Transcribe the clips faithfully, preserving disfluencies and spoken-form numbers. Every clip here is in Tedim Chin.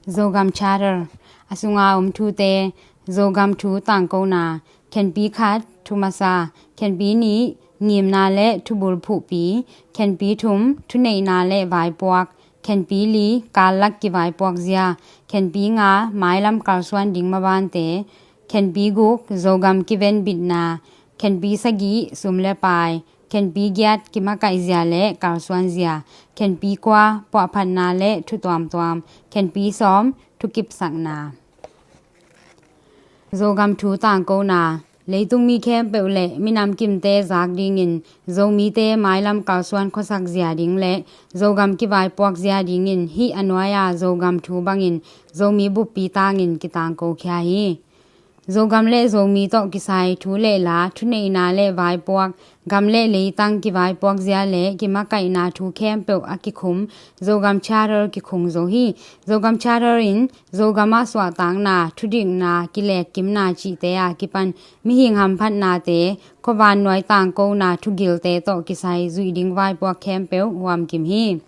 Zogam Charter, a sunga om thute. Zogam thu tangkona. Khenpi khat, thu masa. Khenpi nih, ngimna le thubul phuhpi. Khenpi thum, thuneihna le vaipuak. Khenpi li, kallak kivaipuak zia. Khenpi nga, mailam kalsuan ding mabante. Khenpi guk, Zogam kivenbitna. Khenpi sagih, sum le pai. Khenpi giat, kimakaih zia le kalsuan zia. Khenpi kua, puahphatna le thu tuamtuam. Khenpi sawm, thukipsakna. Zogam thu tangkona. Leitung mi khempeuh le minam kimte zak dingin Zomite mailam kalsuan khuasak zia ding le Zogam kivaipuak zia dingin hih a nuai-a Zogam thu bangin Zomi buppi tangin kitangko khia hi. Zogam le Zomi tawh kisai thu le la, thuneihna le vaipuak, gam le leitang kivaipuak zia le kimakaihna thu khempeuh a kikhum Zogam Charter kikhung zo hi. Zogam Charter in Zogam ah suahtakna, thudikna, kilekkimna cihte a kipan mihing hamphatnate, khuavannuai tangkona thugilte tawh kisai zuih ding vaipuak khempeuh huamkim hi.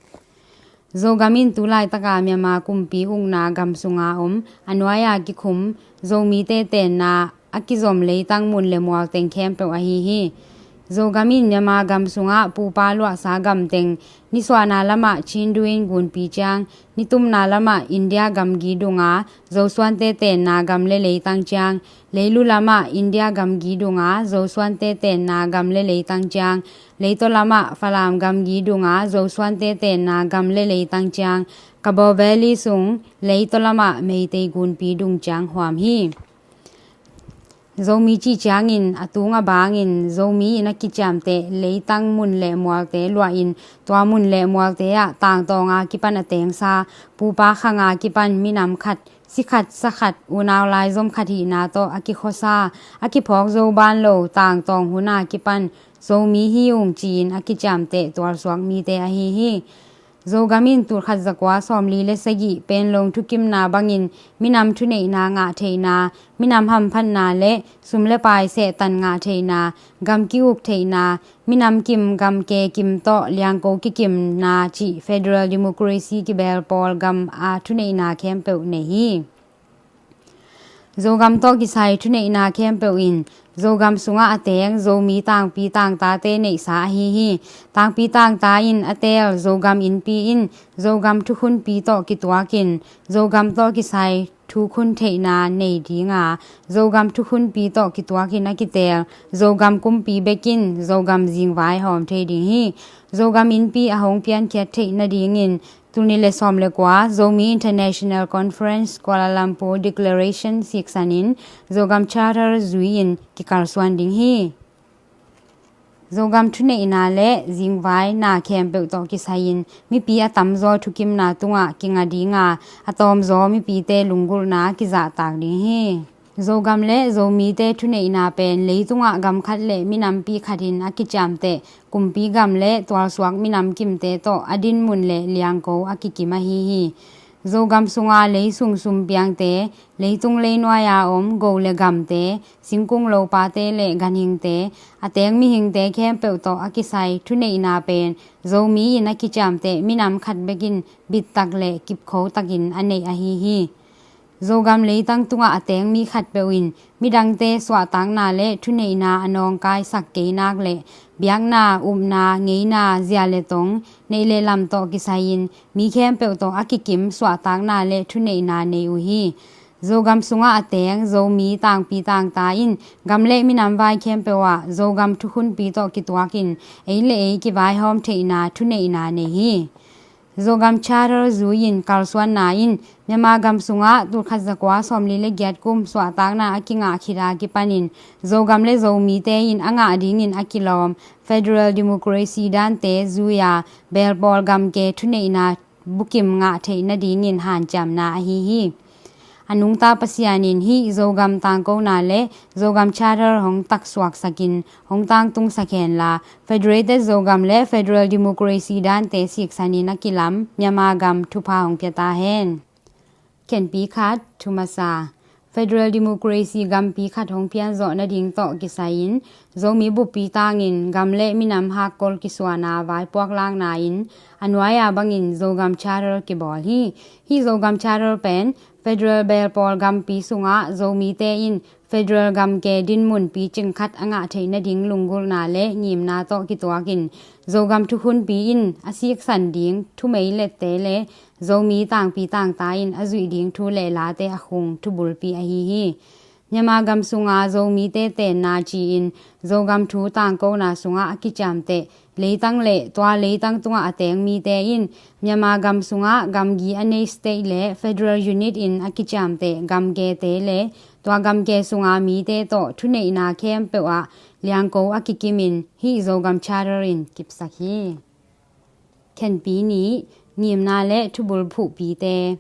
Zogam in tulaitaka Myanmar kumpi ukna gam sunga om a nuai-a kikhum Zomite tenna a kizom leitang mun le mual teng khempeuh ahi hi. Zogam in Myanmar gam sungah pupa luahsa gam teng, nisuahna lamah Chindu in gunpi ciang, nitumna lamah India gamgi dunga Zosuante tenna gam le leitang ciang, leilu lamah India gamgi dunga Zosuante tenna gam le leitang ciang, leitaw lamah Falam gamgi dunga Zosuante tenna gam le leitang ciang, Kabaw Valley sung leitaw lamah Meitei gunpi dung ciang huam hi. Zomi cih ciangin a tung a bangin Zomi in a kiciamteh leitang mun le mualte luahin tua mun le mualte ah tangtawnga kipan a tengsa, pupa khanga kipan minam khat, si khat, sa khat, unau laizom khat hihna tawh a kikhuasa, a kiphawk zo ban lo tangtawng huna kipan Zomi hi ung ci-in a kiciamteh tualsuak mite ahi hi. Zogam in tulkhat zakua sawmli le sagih Penlong thukimna bangin minam thuneihna ngah theihna, minam hamphatna le sum le pai sehtan ngah theihna, gam ki-uk theihna, minam kim gam ke kim tawh liangko kikimna cih federal democracy kibel pawl gam a thuneihna khempeuh nei hi. Zogam tawh kisai thuneihna khempeuh in Zogam sungah a teng Zomi tangpi tangtate neihsa ahi hi. Tangpi tangta in a teel Zogam innpi in Zogam thukhunpi tawh kituakin Zogam tawh kisai thukhun theihna nei dinga, Zogam thukhunpi tawh kituakin a kiteel Zogam kumpi bekin Zogam zingvai hawm thei ding hi. Zogam innpi a hong piankhiat theih nadingin tul nih le sawm le kua Zomi International Conference Kuala Lumpur Declaration siksanin Zogam Charter zui-in kikalsuan ding hi. Zogam thuneihna le zingvai na khempeuh tawh kisai-in mipi a tamzaw thukimna tungah kinga dinga, a tawmzaw mipite lunggulhna kizahtak ding hi. Zogam le Zomite thuneihna pen leitungah gam khat le minampi khatin a kiciamteh kumpi gam le tualsuak minam kimte tawh a dinmun le liangko a kikim ahi hi. Zogam sunga leisung sumpiangte, leitung leinuai-a om go le gamte, singkung lopate le ganhingte, a teng mihingte khempeuh tawh a kisai thuneihna pen Zomi in a kiciamteh minam khat bekin bittak le kipkhotakin a neih ahi hi. Zogam leitang tungah a teng mi khatpeuh in midangte suahtakna le thuneihna a nawngkaisak kei nak le biakna, upna, ngeina, zia le tong, neih le lam tawh kisai-in mi khempeuh tawh a kikim suahtakna le thuneihna nei uh hi. Zogam sungah a teng Zomi tangpi tangta in gam le minam vai khempeuh ah Zogam thukhunpi tawh kituakin ei le ei kivaihawm theihna thuneihna nei hi. Zogam Charter zui-in kalsuanna in Myanmar gam sungah tulkhat zakua sawmli le giat kum suahtakna a kingah khit a kipanin Zogam le Zomite in a ngah dingin a kilawm federal democracy dante zui-a belpawl gamke thuneihna bukim ngah theih nadingin hanciamna ahi hi. A nungta Pasian in hih Zogam tangkona le Zogam Charter hong taksuaksakin hong tangtungsak henla, Federated Zogam le Federal Democracy dante siksanin a kilam Myanmar gam thupha hong pia ta hen. Khenpi khat, thu masa. Federal Democracy gampi khat hong pianzawh nading tawh kisai-in Zomi buppi tangin gam le minam hakkol kisuana vaipuak lakna in a nuai-a bangin Zogam Charter kibawl hi. Hih Zogam Charter pen Federal belpawl gampi sungah Zomite in federal gamke dinmun picing khat a ngah theih nading lunggulhna le ngimna tawh kituakin Zogam thukhunpi in a siksan ding thumeilette le Zomi tangpi tangta in a zuih ding thu le late a khung thubulpi ahi hi. Myanmar gam sunga Zomite tenna ci-in Zogam thu tangkona sungah a kiciamteh leitang le tua leitang tungah a teng mite in Myanmar gam sungah gamgi a nei state le federal unit in a kiciamteh gamkete le tua gamke sunga mite tawh thuneihna khempeuh ah liangko a kikimin hih Zogam Charter in kipsak hi. Khenpi nih, ngimna le thubul phuhpite.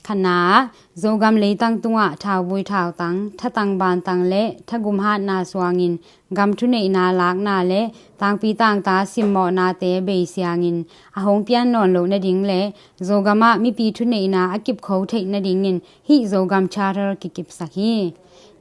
Khatna ah, Zogam leitang tungah thauvui thautang, thatang bantang le thagum hatna suangin gam thuneihna lakna le tangpi tangta simmawhnate beisiangin a hong pian nawn loh nading le Zogam ah mipi thuneihna a kipkho theih nadingin hih Zogam Charter kikipsak hi.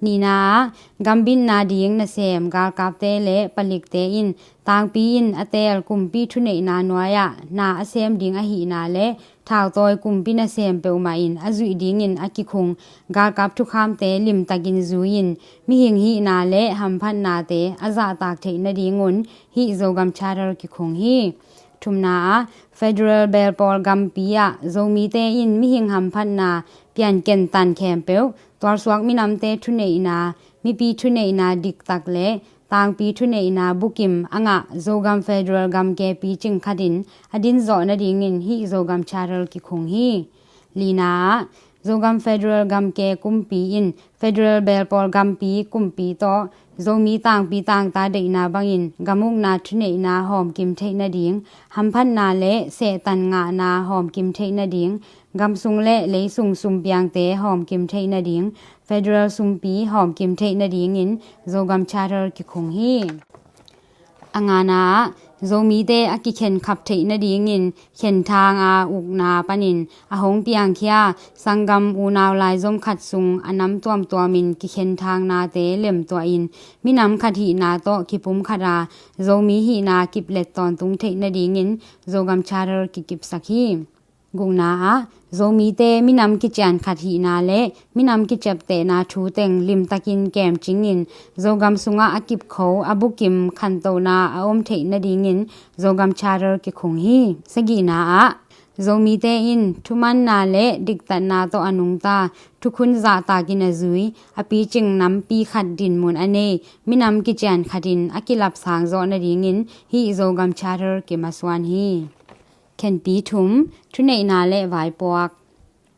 Nihna ah, gambitna ding nasem galkapte le palikte in tangpi in a teel kumpi thuneihna nuai-ah na a sem ding ahihna le thautawi kumpi nasem peuhmah in a zuih dingin a kikhung galkap thukhamte limtakin zui-in mihing hihna le hamphatnate a zahtak theih nadingun hih Zogam Charter kikhung hi. Thumna ah, federal belpawl gampi ah Zomite in mihing hamphatna pianken tan khempeuh tualsuak minamte thuneihna, mipi thuneihna diktak le tangpi thuneihna bukim a ngah Zogam federal gamke picing khatin a dinzawh nadingin hih Zogam Charter kikhung hi. Lina ah, Zogam federal gamke kumpi in federal belpawl gampi kumpi tawh Zomi tangpi tangta deihna bangin gamukna thuneihna hawmkim theih nading, hamphatna le sehtan ngahna hawmkim theih nading, gamsung le leisung sumpiangte hawmkim theih nading, federal sumpi hawmkim theih nadingin Zogam Charter kikhung hi. A ngana ah, Zomite a kikhenkhap theih nadingin khenthang a ukna panin a hong piangkhia sanggam unau laizom khat sung a nam tuamtuamin kikhenthang nate lemtuahin minam khat hihna tawh kipum khata Zomi hihna kiplet tawntung theih nadingin Zogam Charter kikipsak hi. Gukna ah, Zomite minam kician khat hihna le minam kiciaptehna thu teng limtakin kemcingin Zogam sungah a kipkho a bukim khantohna a om theih nadingin Zogam Charter kikhung hi. Sagihna ah, Zomite in thumanna le diktatna tawh a nungta thukhun zahtakin a zui a picing nampi khat dinmun a nei minam kician khatin a kilapsang zawh nadingin hih Zogam Charter kimasuan hi. Khenpi thum, thuneihna le vaipuak.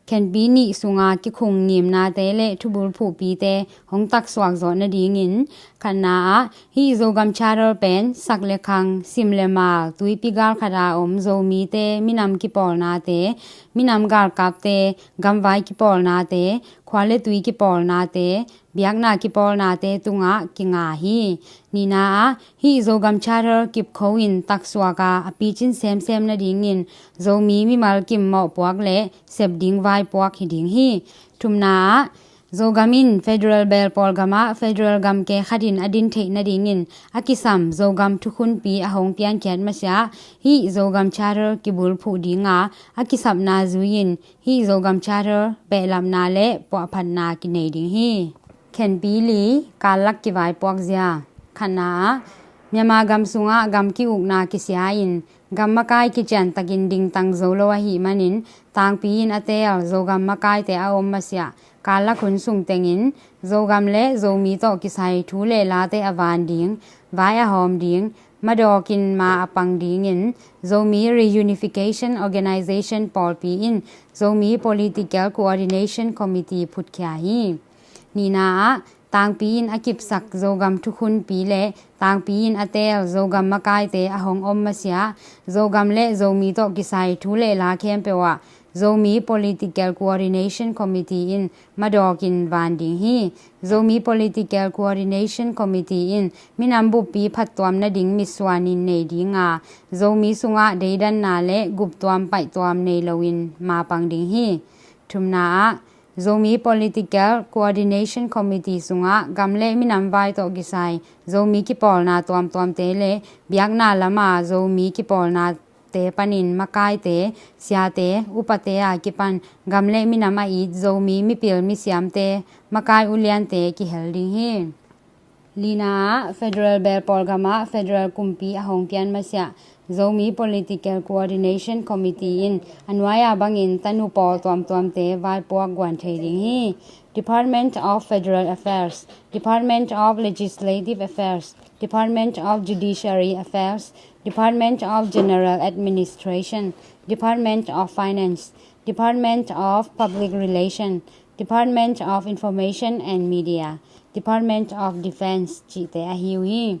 Khenpi nih sunga kikhung ngimnate le thubul phuhpite hong taksuak zawh nadingin khatna ah hih Zogam Charter pen sak le khang, sim le mal, tuipi gal khata om Zomite minam kipawlnate, minam galkapte, gamvai kipawlnate, khua le tui kipawlnate, biakna kipawlnate tungah kinga hi. Nihna ah hih Zogam Charter kipkho in taksuak a a picin semsem nadingin Zomi mimal kim mawhpuak le sep ding vaipuak hi ding hi. Thumna ah Zogam in federal belpawl gamah federal gamke khatin a din theih nadingin a kisam Zogam thukhunpi a hong piankhiat masiah hih Zogam Charter kibulphuh dinga a kisapna zui-in hih Zogam Charter behlapna le puahphatna kinei ding hi. Khenpi li, kallak kivaipuak zia. Khatna ah Myanmar gam sungah gam ki-ukna kisia-in gam makai kiciantakin dingtang zo lo ahih manin tangpi in a teel Zogam makaite a om masiah kallak hun sung tengin Zogam le Zomi tawh kisai thu le late a van ding, vai a hawm ding, madawkin ma a pang dingin Zomi Reunification Organization pawlpi in Zomi Political Coordination Committee phutkhia hi. Nihna ah tangpi in a kipsak Zogam thukhunpi le tangpi in a teel Zogam makaite a hong om masiah Zogam le Zomi tawh kisai thu le la khempeuh ah Zomi Political Coordination Committee in madawkin van ding hi. Zomi Political Coordination Committee in minam buppi phattuam nading mitsuanin nei dinga Zomi sungah deidanna le guptuam paihtuam nei loin mapang ding hi. Thumna ah Zomi Political Coordination Committee sungah gam le minam vai tawh kisai Zomi kipawlna tuamtuamte le biakna lama Zomi kipawlnate panin makaite, siate, upate a kipan gam le minam a it Zomi mipil misiamte, makai uliante kihel ding hi. Lina ah, Federal Belpawl gamah Federal kumpi a hong pian masiah Zomi Political Coordination Committee in a nuai-a bangin tanu pawl tuamtuamte vaipuak guan thei ding hi. Department of Federal Affairs, Department of Legislative Affairs, Department of Judiciary Affairs, Department of General Administration, Department of Finance, Department of Public Relation, Department of Information and Media, Department of Defense cihte ahi uh hi.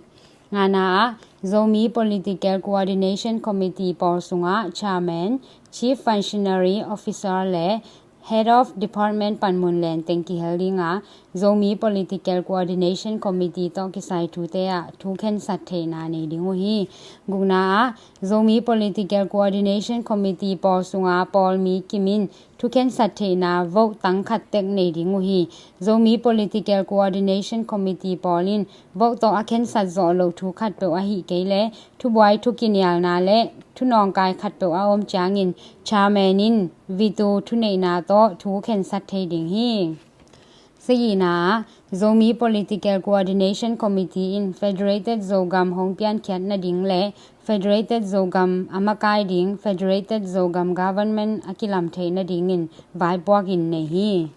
Ngana ah, Zomi Political Coordination Committee pawl sungah Chairman, Chief Functionary Officer le Head of Department panmun lenteng kihel ding a, Zomi Political Coordination Committee tawh kisai thute ah thu khensat theihna nei ding uh hi. Gukna ah, Zomi Political Coordination Committee pawl sunga pawlmi kimin thu khensat theihna vote tang khat tek nei ding uh hi. Zomi Political Coordination Committee pawl in vote tawh a khensat zawh loh thu khatpeuh ahih kei leh thubuai, thukinialna le thunawngkai khatpeuh a om ciangin Chairman in veto thuneihna tawh thu khensat thei ding hi. Sagihna ah, Zomi Political Coordination Committee in Federated Zogam hong piankhiat nading le Federated Zogam a makai ding Federated Zogam Government a kilam theih nadingin vaipuak in nei hi.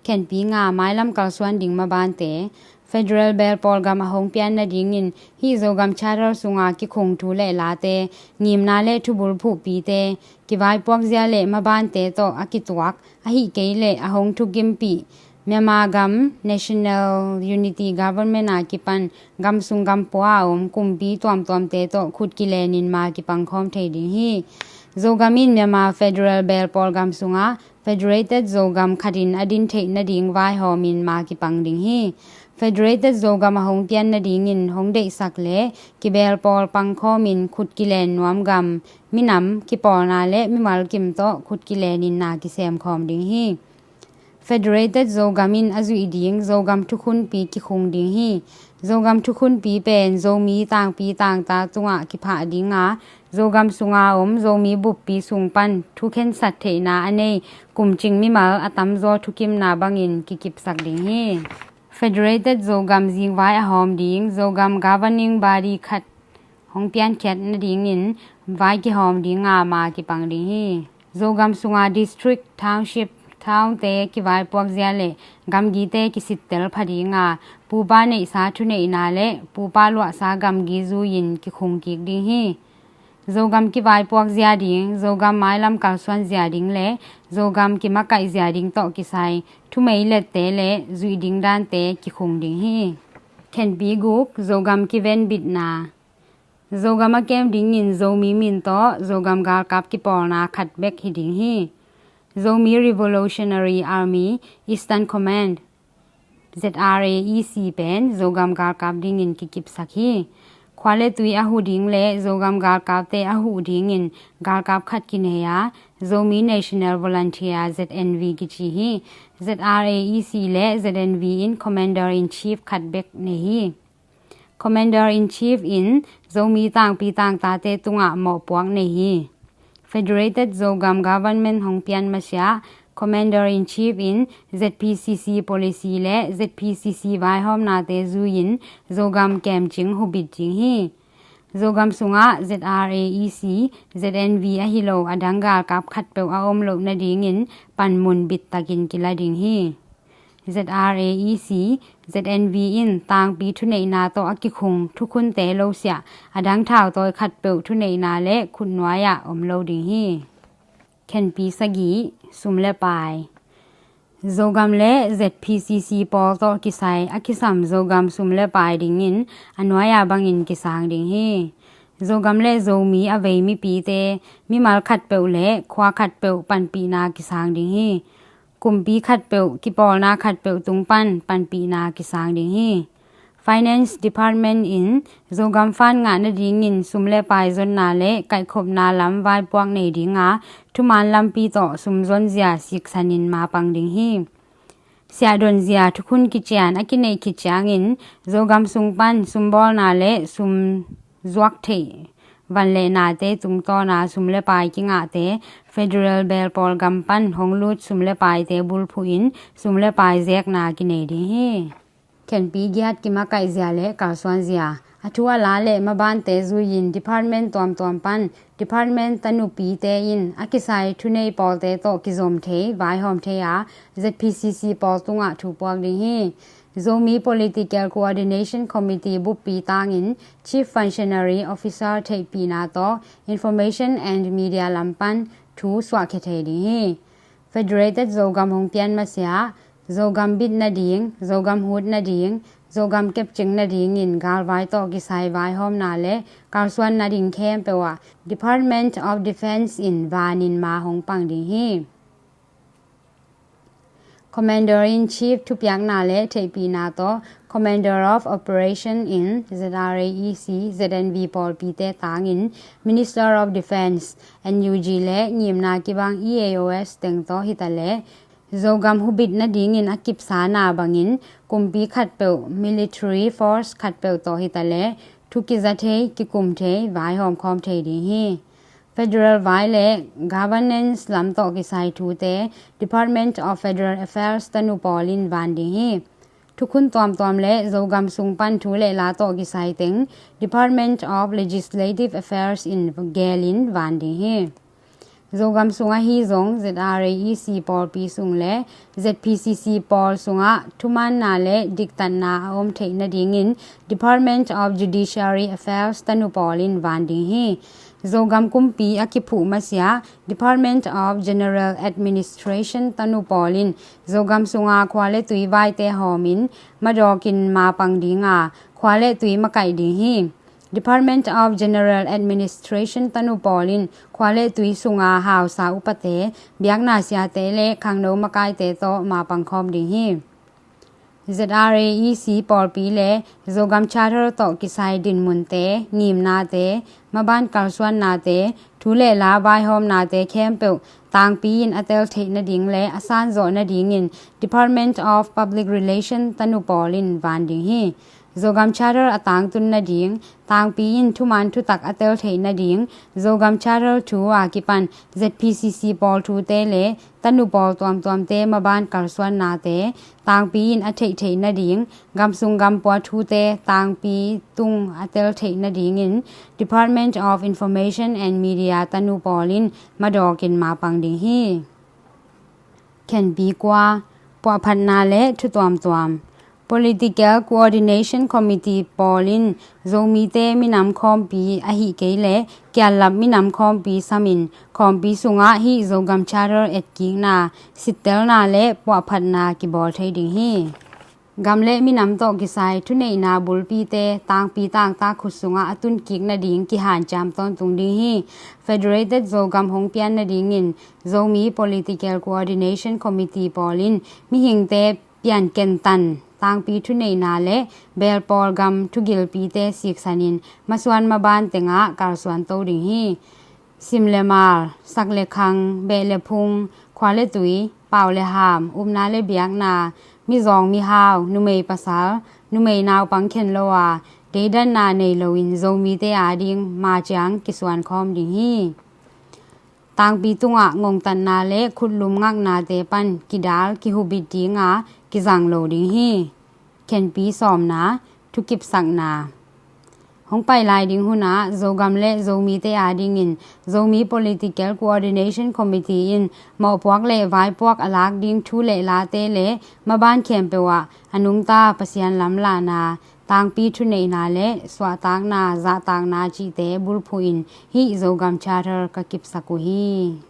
Khenpi nga, mailam kalsuan ding mabante. Federal Belpawl gam a hong pian nadingin hih Zogam Charter sunga kikhung thu le late, ngimna le thubul phuhpite, kivaipuak zia le mabante tawh a kituak, ahih kei leh a hong thukimpih Myanmar gam National Unity Government a kipan gam sung gam pua a om kumpi tuamtuamte tawh khut kilenin ma kipangkhawm thei ding hi. Zogam in Myanmar Federal Belpawl gam sunga Federated Zogam khatin a din theih nading vaihawmin ma kipang ding hi. Federated Zogam a hong pian nadingin hong deihsak le kibelpawl pangkhawmin khut kilen nuam gam, minam, kipawlna le mimal kim tawh khut kilenin na kisemkhawm ding hi. Federated Zogam in a zuih ding Zogam thukhunpi kikhung ding hi. Zogam thukhunpi pen Zomi tangpi tangta tungah kiphah ding a, Zogam sunga om Zomi buppi sung pan thu khensat theihna a nei kumcing mimal a tamzaw thukimna bangin kikipsak ding hi. Federated Zogam zingvai a hawm ding Zogam Governing Body khat hong piankhiat nadingin vai kihawm ding a ma kipang ding hi. Zogam sunga district, township, townte kivaipuak zia le gamgite kisittel pha ding a, pupa neihsa thuneihna le pupa luahsa gamgi zui-in kikhung kik ding hi. Zogam kivaipuak zia ding, Zogam mailam kalsuan zia ding le Zogam kimakaih zia ding tawh kisai thumei lette le zuih ding dante kikhung ding hi. Khenpi guk, Zogam kivenbitna. Zogam a kem dingin Zomi min tawh Zogam galkap kipawlna khat bek hi ding hi. Zomi Revolutionary Army Eastern Command, Z R A E C pen Zogam galkap dingin kikipsak hi. Khua le tui a huh ding le Zogam galkapte a huh dingin galkap khat kinei a, Zomi National Volunteer, Z N V kici hi. Z R A E C le Z N V in Commander in Chief khat bek nei hi. Commander in Chief in Zomi tangpi tangtate tungah mawhpuak nei hi. Federated Zogam Government hong pian masiah Commander in Chief in Z P C C policy le Z P C C vaihawmnate zui-in Zogam kemcing hubit ding hi. Zogam sungah Z R A E C, Z N V ahi lo a dang galkap khatpeuh a om loh nadingin panmun bittakin kila ding hi. Z R A E C, Z N V in tangpi thuneihna tawh a kikhung thukhunte lo siah a dang thautawi khatpeuh thuneihna le khutnuai-ah om lo ding hi. Khenpi sagih, sum le pai. Zogam le Z P C C pawl tawh kisai a kisam Zogam sum le pai dingin a nuai-a bangin kisang ding hi. Zogam le Zomi a vei mipite, mimal khatpeuh le khua khatpeuh panpihna kisang ding hi. Kumpi khatpeuh, kipawlna khatpeuh tung pan panpihna kisang ding hi. Finance Department in Zogam fund ngah nadingin sum le pai zonna le kaihkhopna lam vaipuak nei dinga thuman lampi tawh sum zonzia siksanin mapang ding hi. Siahdonzia thukhun kician a kineih khit ciangin Zogam sung pan sumbawlna le sum zuak theih van le nate tungtawna sum le pai kingahte federal belpawl gam pan hong lut sum le paite bulphuhin sum le pai zekna kinei ding hi. Khenpi giat kimakaihzia le kalsuanzia a thu a la le mabante zuiin department tuamtuam pan department tanupite in a kisai thunei pawlte tawh kizom thei vaihawm thei a Z P C C pawl tungah thu puak ding hi. Zomi Political Coordination Committee buppi tangin Chief Functionary Officer theihpihna tawh Information and Media lam pan thu suahkhia thei ding hi. Federated Zogam hong pian masiah Zogam bit nading, Zogam hut nading, Zogam kepcing nadingin galvai tawh kisai vaihawmna le kalsuan nading khempeuh ah Department of Defence in vanin ma hong pang ding hi. Commander in Chief thupiakna le theihpihna tawh Commander of Operation in Z R A E C, Z N V pawlpite tangin Minister of Defence, N U G le ngimna kibang E A O S teng tawh hitaleh Zogam hubit nadingin a kipsana bangin kumpi khatpeuh, military force khatpeuh tawh hitaleh thu kiza thei, kikum thei, vaihawm khawm thei ding hi. Federal vai le governance lam tawh kisai thute Department of Federal Affairs tanu pawl in van ding hi. Thukhun tuamtuam le Zogam sung pan thu le la tawh kisai teng Department of Legislative Affairs in gelin van ding hi. Zogam sung ahi zong Z R A E C pawlpi sung le Z P C C pawl sungah thumaanna le diktatna a om theih nadingin Department of Judiciary Affairs tanu pawl in van ding hi. Zogam kumpi a kiphuh masiah Department of General Administration tanu pawl in Zogam sunga khua le tui vaite hawmin madawkin mapang dinga khua le tui makaih ding hi. Department of General Administration tanu pawl in khua le tui sunga hausa upate, biakna siate le khangno makaite tawh mapang khawm ding hi. Z R A E C pawlpi le Zogam Charter tawh kisai dinmunte, ngimnate, maban kalsuannate, thu le la vaihawmnate khempeuh tangpi in a tel theih nading le a sanzawh nadingin Department of Public Relation tanu pawl in van ding hi. Zogam Charter a tangtun nading, tangpi in thuman thutak a tel theih nading, Zogam Charter thu a kipan Z P C C pawl thute le tanu pawl tuamtuamte maban kalsuannate tangpi in a theih theih nading, gamsung gampua thute tangpi tung a tel theih nadingin Department of Information and Media tanu pawl in madawkin mapang ding hi. Khenpi kua, puahphatna le thu tuamtuam. Political Coordination Committee pawl in Zomite minam khawmpi ahi kei le kiallap minam khawmpi samin khawmpi sungah hih Zogam Charter etkikna, sittelna le puahphatna kibawl thei ding hi. Gam le minam tawh kisai thuneihna bulpite tangpi tangtak khut sungah a tunkik nading kihanciam tawntung ding hi. Federated Zogam hong pian nadingin Zomi Political Coordination Committee pawl in mihingte piankentan tangpi thuneihna le belpawl gam thugilpite siksanin masuan maban tengah kalsuan to ding hi. Sim le mal, sak le khang, beh le phung, khua le tui, pau le ham, upna le biakna, mizawng mihau, numei pasal, numei naupang khen lo a, deidanna nei loin Zomite ading maciang kisuan khawm ding hi. Tangpi tungah ngongtatna le khutlum ngaknate pan kidal kihubit dinga kizang lo ding hi. Khenpi sawmna, thukipsakna. Hong pai lai ding hunah Zogam le Zomite adingin Zomi Political Coordination Committee in mawhpuak le vaipuak a lak ding thu le late le maban khempeuh ah a nungta Pasian lamlahna, tangpi thuneihna le suahtakna, zahtakna cihte bulphuhin hih Zogam Charter ka kipsak uh hi.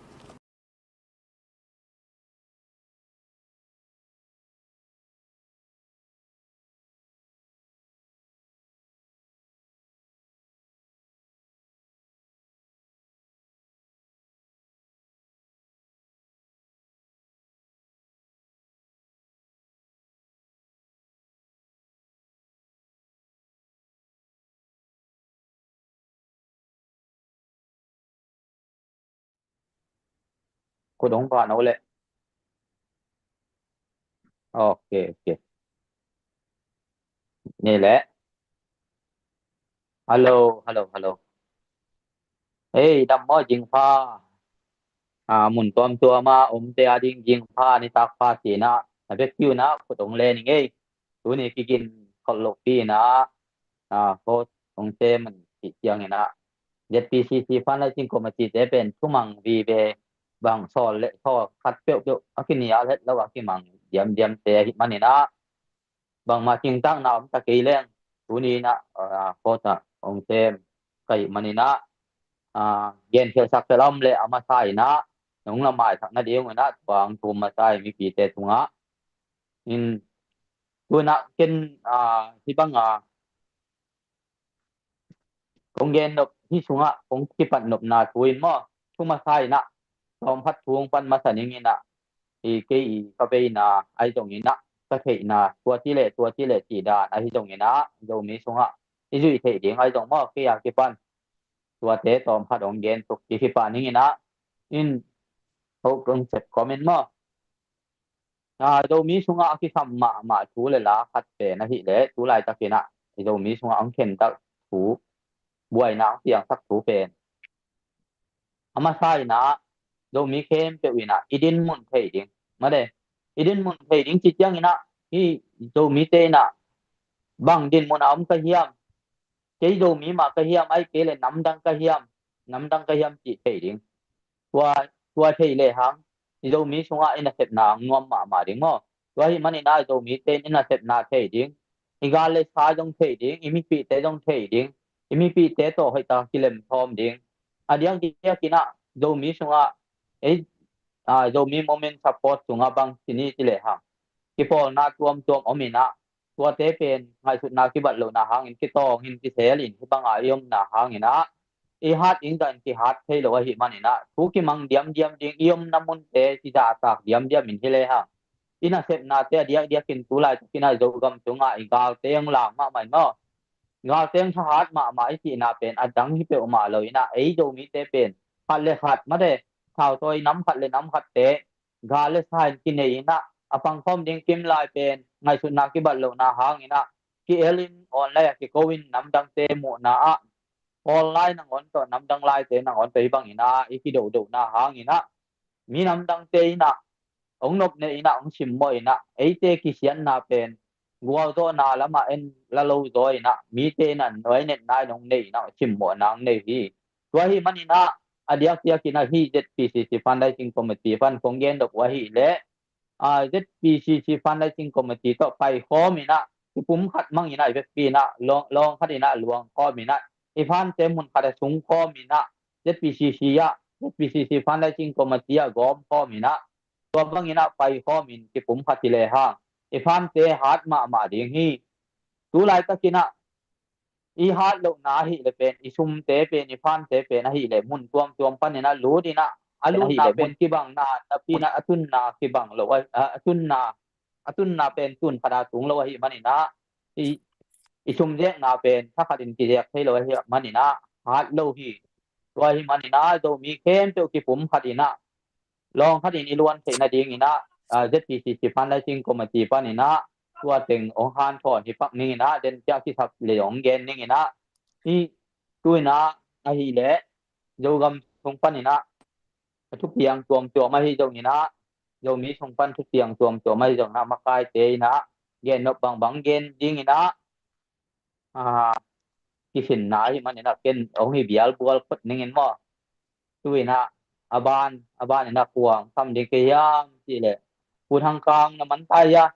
Khut hong pha no le. Ok, ok. Ni le. Hello, hello, hello. Ei, dam maw, jingpha. A, mun tuamtuam a omte a ding jingpha, nitak pha ci-in ah na vekpi un ah khut hong len ing ei. Tuni kigin khol lohpi in ah, a, host hong sem man cih ciangin ah ZPCC Fundraising Committee te pen thumang vive, bang sawl le sawl khat peuhpeuh a kinial het lo a kimang diamdiamte ahih manin ah, bangmah cingtakna om ta kei leng, tuni in ah, a, host ah hong sem ka hih manin ah, a, genkhialhsak tel a om leh a masa in ah nong la maisak nading un ah tua hong thum masa hi mipite tungah. In, tu in ah ken, a, hih bang a kong gen nop, hih sungah kong kipat nopna thu in maw, thu masa in ah tawmkhat thu hong pan masa ning in ah, i kei i ka veina ahi zongin ah, ka theihna tua ci le tua ci le cih dan ahi zongin ah, Zomi sungah i zuih theih ding ahi zong maw, kei a kipan tuate tawmkhat hong gen tuk, kikipah ning in ah. In, ho kong sep comment maw. A, Zomi sungah a kisam mahmah thu le la khat pen ahih leh, tu laitakin ah Zomi sungah hong khentak thu, buaina hong piangsak thu pen, a masa in ah Zomi khempeuh in ah i dinmun thei ding. Mate, i dinmun thei ding ci ciangin ah, hih Zomite in ah bang dinmun a om ka hiam, kei Zomi mah ka hiam, ahih kei leh namdang ka hiam, namdang ka hiam cih thei ding. Tua, tua thei lehang i Zomi sungah i nasepna hong nuam mahmah ding maw. Tua ahih manin ah i Zomite in i nasepna thei ding, i gal le sa zong thei ding, i mipihte zong thei ding, i mipihte tawh hoihtak kilem thawm ding. A diakdiakin ah Zomi sungah, ei, a, Zomi Moment Support sungah bang ci ni ci lehang, kipawlna tuamtuam om in ah, tuate pen ngaihsutna kibat lohna hangin kitawng in kisel in, hih banga i omna hangin ah i hat ding zah in kihat thei lo ahih manin ah, thu kimang diamdiam ding, i omna munte kizahtak diamdiam in hi lehang, i nasepnate a diakdiakin tu laitakin ah Zogam sungah i galte hong lang mahmah in maw. Galte hong thahat mahmah i cihna pen a dang hi peuhmah lo in ah, ei Zomite pen khat le khat, mate, thautawi nam khat le nam khatte gal le sa in kinei in ah, a pangkhawm ding kimlai pen ngaihsutna kibat lohna hangin ah, ki-el in online ah kiko in namdangte muhna ah, online nangawn tawh, namdang laite nangawn tawh hih bangin ah i kidohdohna hangin ah, mi namdangte in ah hong nopneh in ah, hong simmawh in ah, eite kisiatna pen gualzawhna lamah en la lo zaw in ah, mite in ah nuainetna in hong nei in ah, simmawhna hong nei hi. Tua ahih manin ah, a diakdiakin ah hih ZPCC Fundraising Committee pan kong gen nop uh ahih leh, a, ZPCC Fundraising Committee tawh paikhawm in ah, i pumkhat mang in ah, i vekpi in ah lawng, lawng khat in ah luangkhawm in ah, i fante mun khat ah sungkhawm in ah, ZPCC ah, ZPCC Fundraising Committee ah gawmkhawm in ah, tua bangin ah paikhawm in kipumkhat hi lehang, i fante hat mahmah ding hi. Tu laitakin ah i hat lohna ahih leh pen, i sumte pen, i fante pen ahih leh mun tuamtuam panin ah lut in ah, a lutna pen kibang na, napi in ah a tunna kibang lo, a, a tunna, a tunna pen tun khat a tung lo ahih manin ah, i, i sum zekna pen thakhat in kizek thei lo ahih manin ah hat lo hi. Tua ahih manin ah Zomi khempeuh kipumkhat in ah, lawng khat in i luan theih nadingin ah, a, ZPCC Fundraising Committee panin ah tua teng hong hanthawn hi pak ning in ah, den ciah kisap le hong gen ning in ah, hih tu in ah ahih leh Zogam sung panin ah, a thupiang tuamtuam ahi zongin ah, Zomi sung pan thupiang tuamtuam ahi zongin ah, makaite in ah gen nop bangbang gen dingin ah, a, kisinna ahih manin ah ken hong hi bialbual phot ning in maw. Tu in ah, a ban, a ban in ah kua hong sam ding ka hiam cih leh, Pu Thang Kang na man ta hia?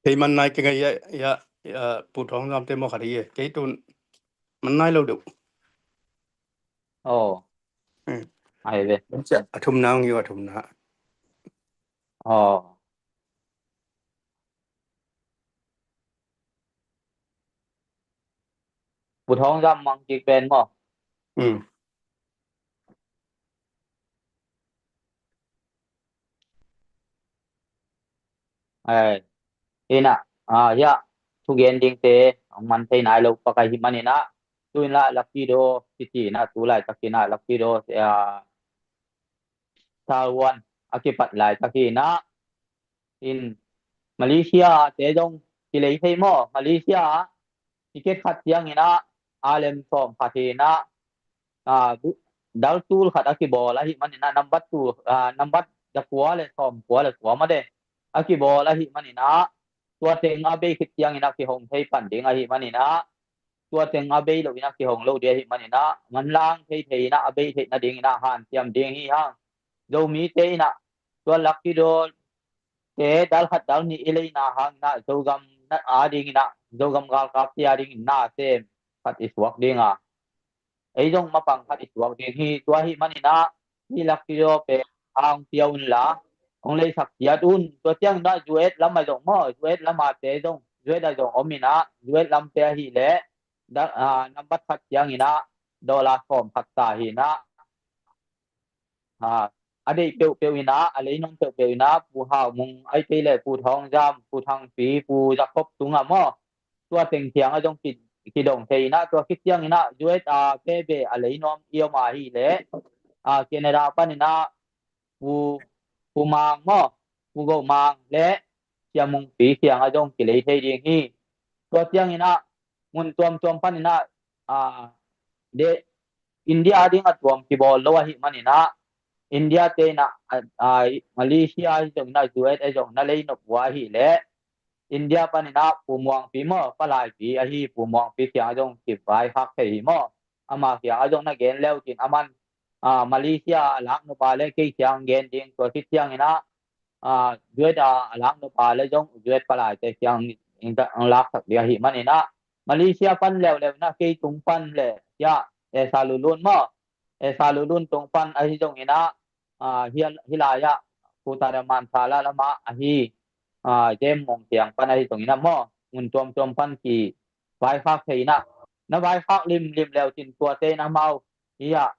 Kei man nai keng a, ya, ya, ya, Pu Thawng Zam te maw khat hi e. Kei tun man nai lo deuh. Oh. Hmm. Ai ve. A thumna hong hi uh, a thumna. Oh. Pu Thawng Zam mang kik pen maw. Hmm. Ai, in ah, a, ya, thugen dingte hong man thei nai lo pak ahih manin ah, tu in lah Lucky Draw cih in ah, tu laitakin ah Lucky Draw, a, Sawan a kipat laitak hi inah, in Malaysia te zong kilei thei maw? Malaysia ah ticket khat ciangin ah alem sawm khat hi inah, ah, bu-, dal tul khat a kibawl ahih manin ah, nambat tul, ah, nambat zakua le sawmkua le kua mah de a kibawl ahih manin ah, tua teng a bei khit ciangin ah kihong thei pan ding ahih manin ah, tua teng a bei lo inah kihong lo ding ahih manin ah, manlang thei thei inah a bei theih nading inah hanciam ding hi hang. Zomite inah tua lucky draw te dal khat dal nih i leina hang inah Zogam na a ding inah, Zogam galkapte a ding in na sem khat i suak ding a, ei zong mapang khat i suak ding hi. Tua ahih manin ah hih lucky draw pen hong pia un la, hong leisak ciat un. Tua ciangin ah U S lam ah zong maw, U S lam ah te zong, U S ah zong om inah, U S lamte ahih leh da-, ah, nambat khat ciangin ah dollar sawm khat ta hi inah, ah, a deih peuhpeuh inah, a lei nuam peuhpeuh inah, Pu Hau Mung ahih kei leh Pu Thawng Zam, Pu Thang Pi, Pu Za Khop tungah maw, tua teng kiangah zong ki-, kidong thei inah, tua khit ciangin ah U S a K B a lei nuam i om ahih leh, ah, Canada pan inah Pu, Pu Mang maw, Pu Go Mang le Sia Mung Pi kiangah zong kilei thei ding hi. Tua ciangin ah mun tuamtuam pan inah, ah, de India a ding a tuam kibawl lo ahih manin ah, India te inah, ah, ah, Malaysia ahi zongin ah, U S ahi zongin ah lei nop uh ahih leh, India pan inah Pu Muang Pi maw, palai pi ahi Pu Muang Pi kiangah zong kivaikhak thei hi maw. Ama kiangah zong na gen leu cin, aman, ah, Malaysia a lak nop a leh kei kiang gen ding, tua khit ciangin ah, ah, U S a, a lak nop a leh zong U S palaite kiang in, in laksak ding ahih manin ah, Malaysia pan leuleu inah kei tung pan leh, ya, Esa Lulun maw, Esa Lulun tung pan ahi zongin ah, ah, hih, hih lai ah Pu Tadaman Sala lamah ahi, ah, Jem Mong Tiang pan ahi zongin ah maw, mun tuamtuam pan kivaikhak thei inah, na vaikhak limlim leu cin tuate inah amau hi ah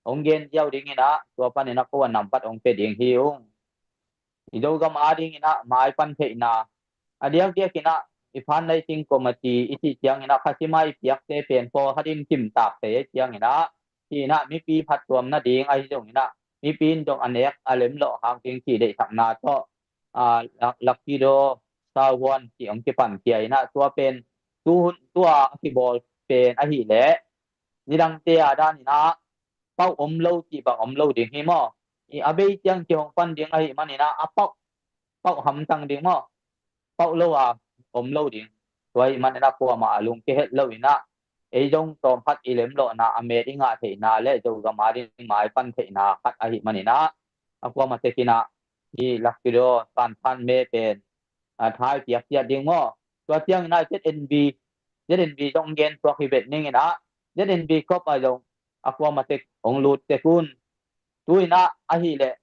hong gen ziau ding inah, tua pan inah ko a nambat hong pia ding hi ung. I Zogam a ding inah maipan theihna, a diakdiak inah i fundraising committee i cih ciangin ah, khasim a i piakte pen pawlkhat in kimtak thei ahih ciangin ah, hi inah mipi phattuam nading ahi zongin ah, mipi in zong a nek a lemlawh hang ding cih deihsakna tawh, ah, lak-, lucky draw, Sawan cih hong kipan khia inah, tua pen tu hun tua a kibawl pen ahih leh nidangte a dan inah pauh om lo cih bang om lo ding hi maw. I a bei ciang kihong pan ding ahih manin ah, a pauh, pauh hamtang ding maw, pauh lo a om lo ding. Tua ahih manin ah kuamah a lungkia het lo inah, ei zong tawmkhat i lemlawhna, a met i ngah theihna le Zogam a ding maipan theihna khat ahih manin ah, a kuamah tek inah hih lucky draw, San Phan Me pen, ah, thai piak ciat ding maw. Tua ciangin ah Z N B, Z N B zong gen suak hi vet ning inah, Z N B Cup ah zong a kuamah tek hong lut tek un. Tu inah ahih leh,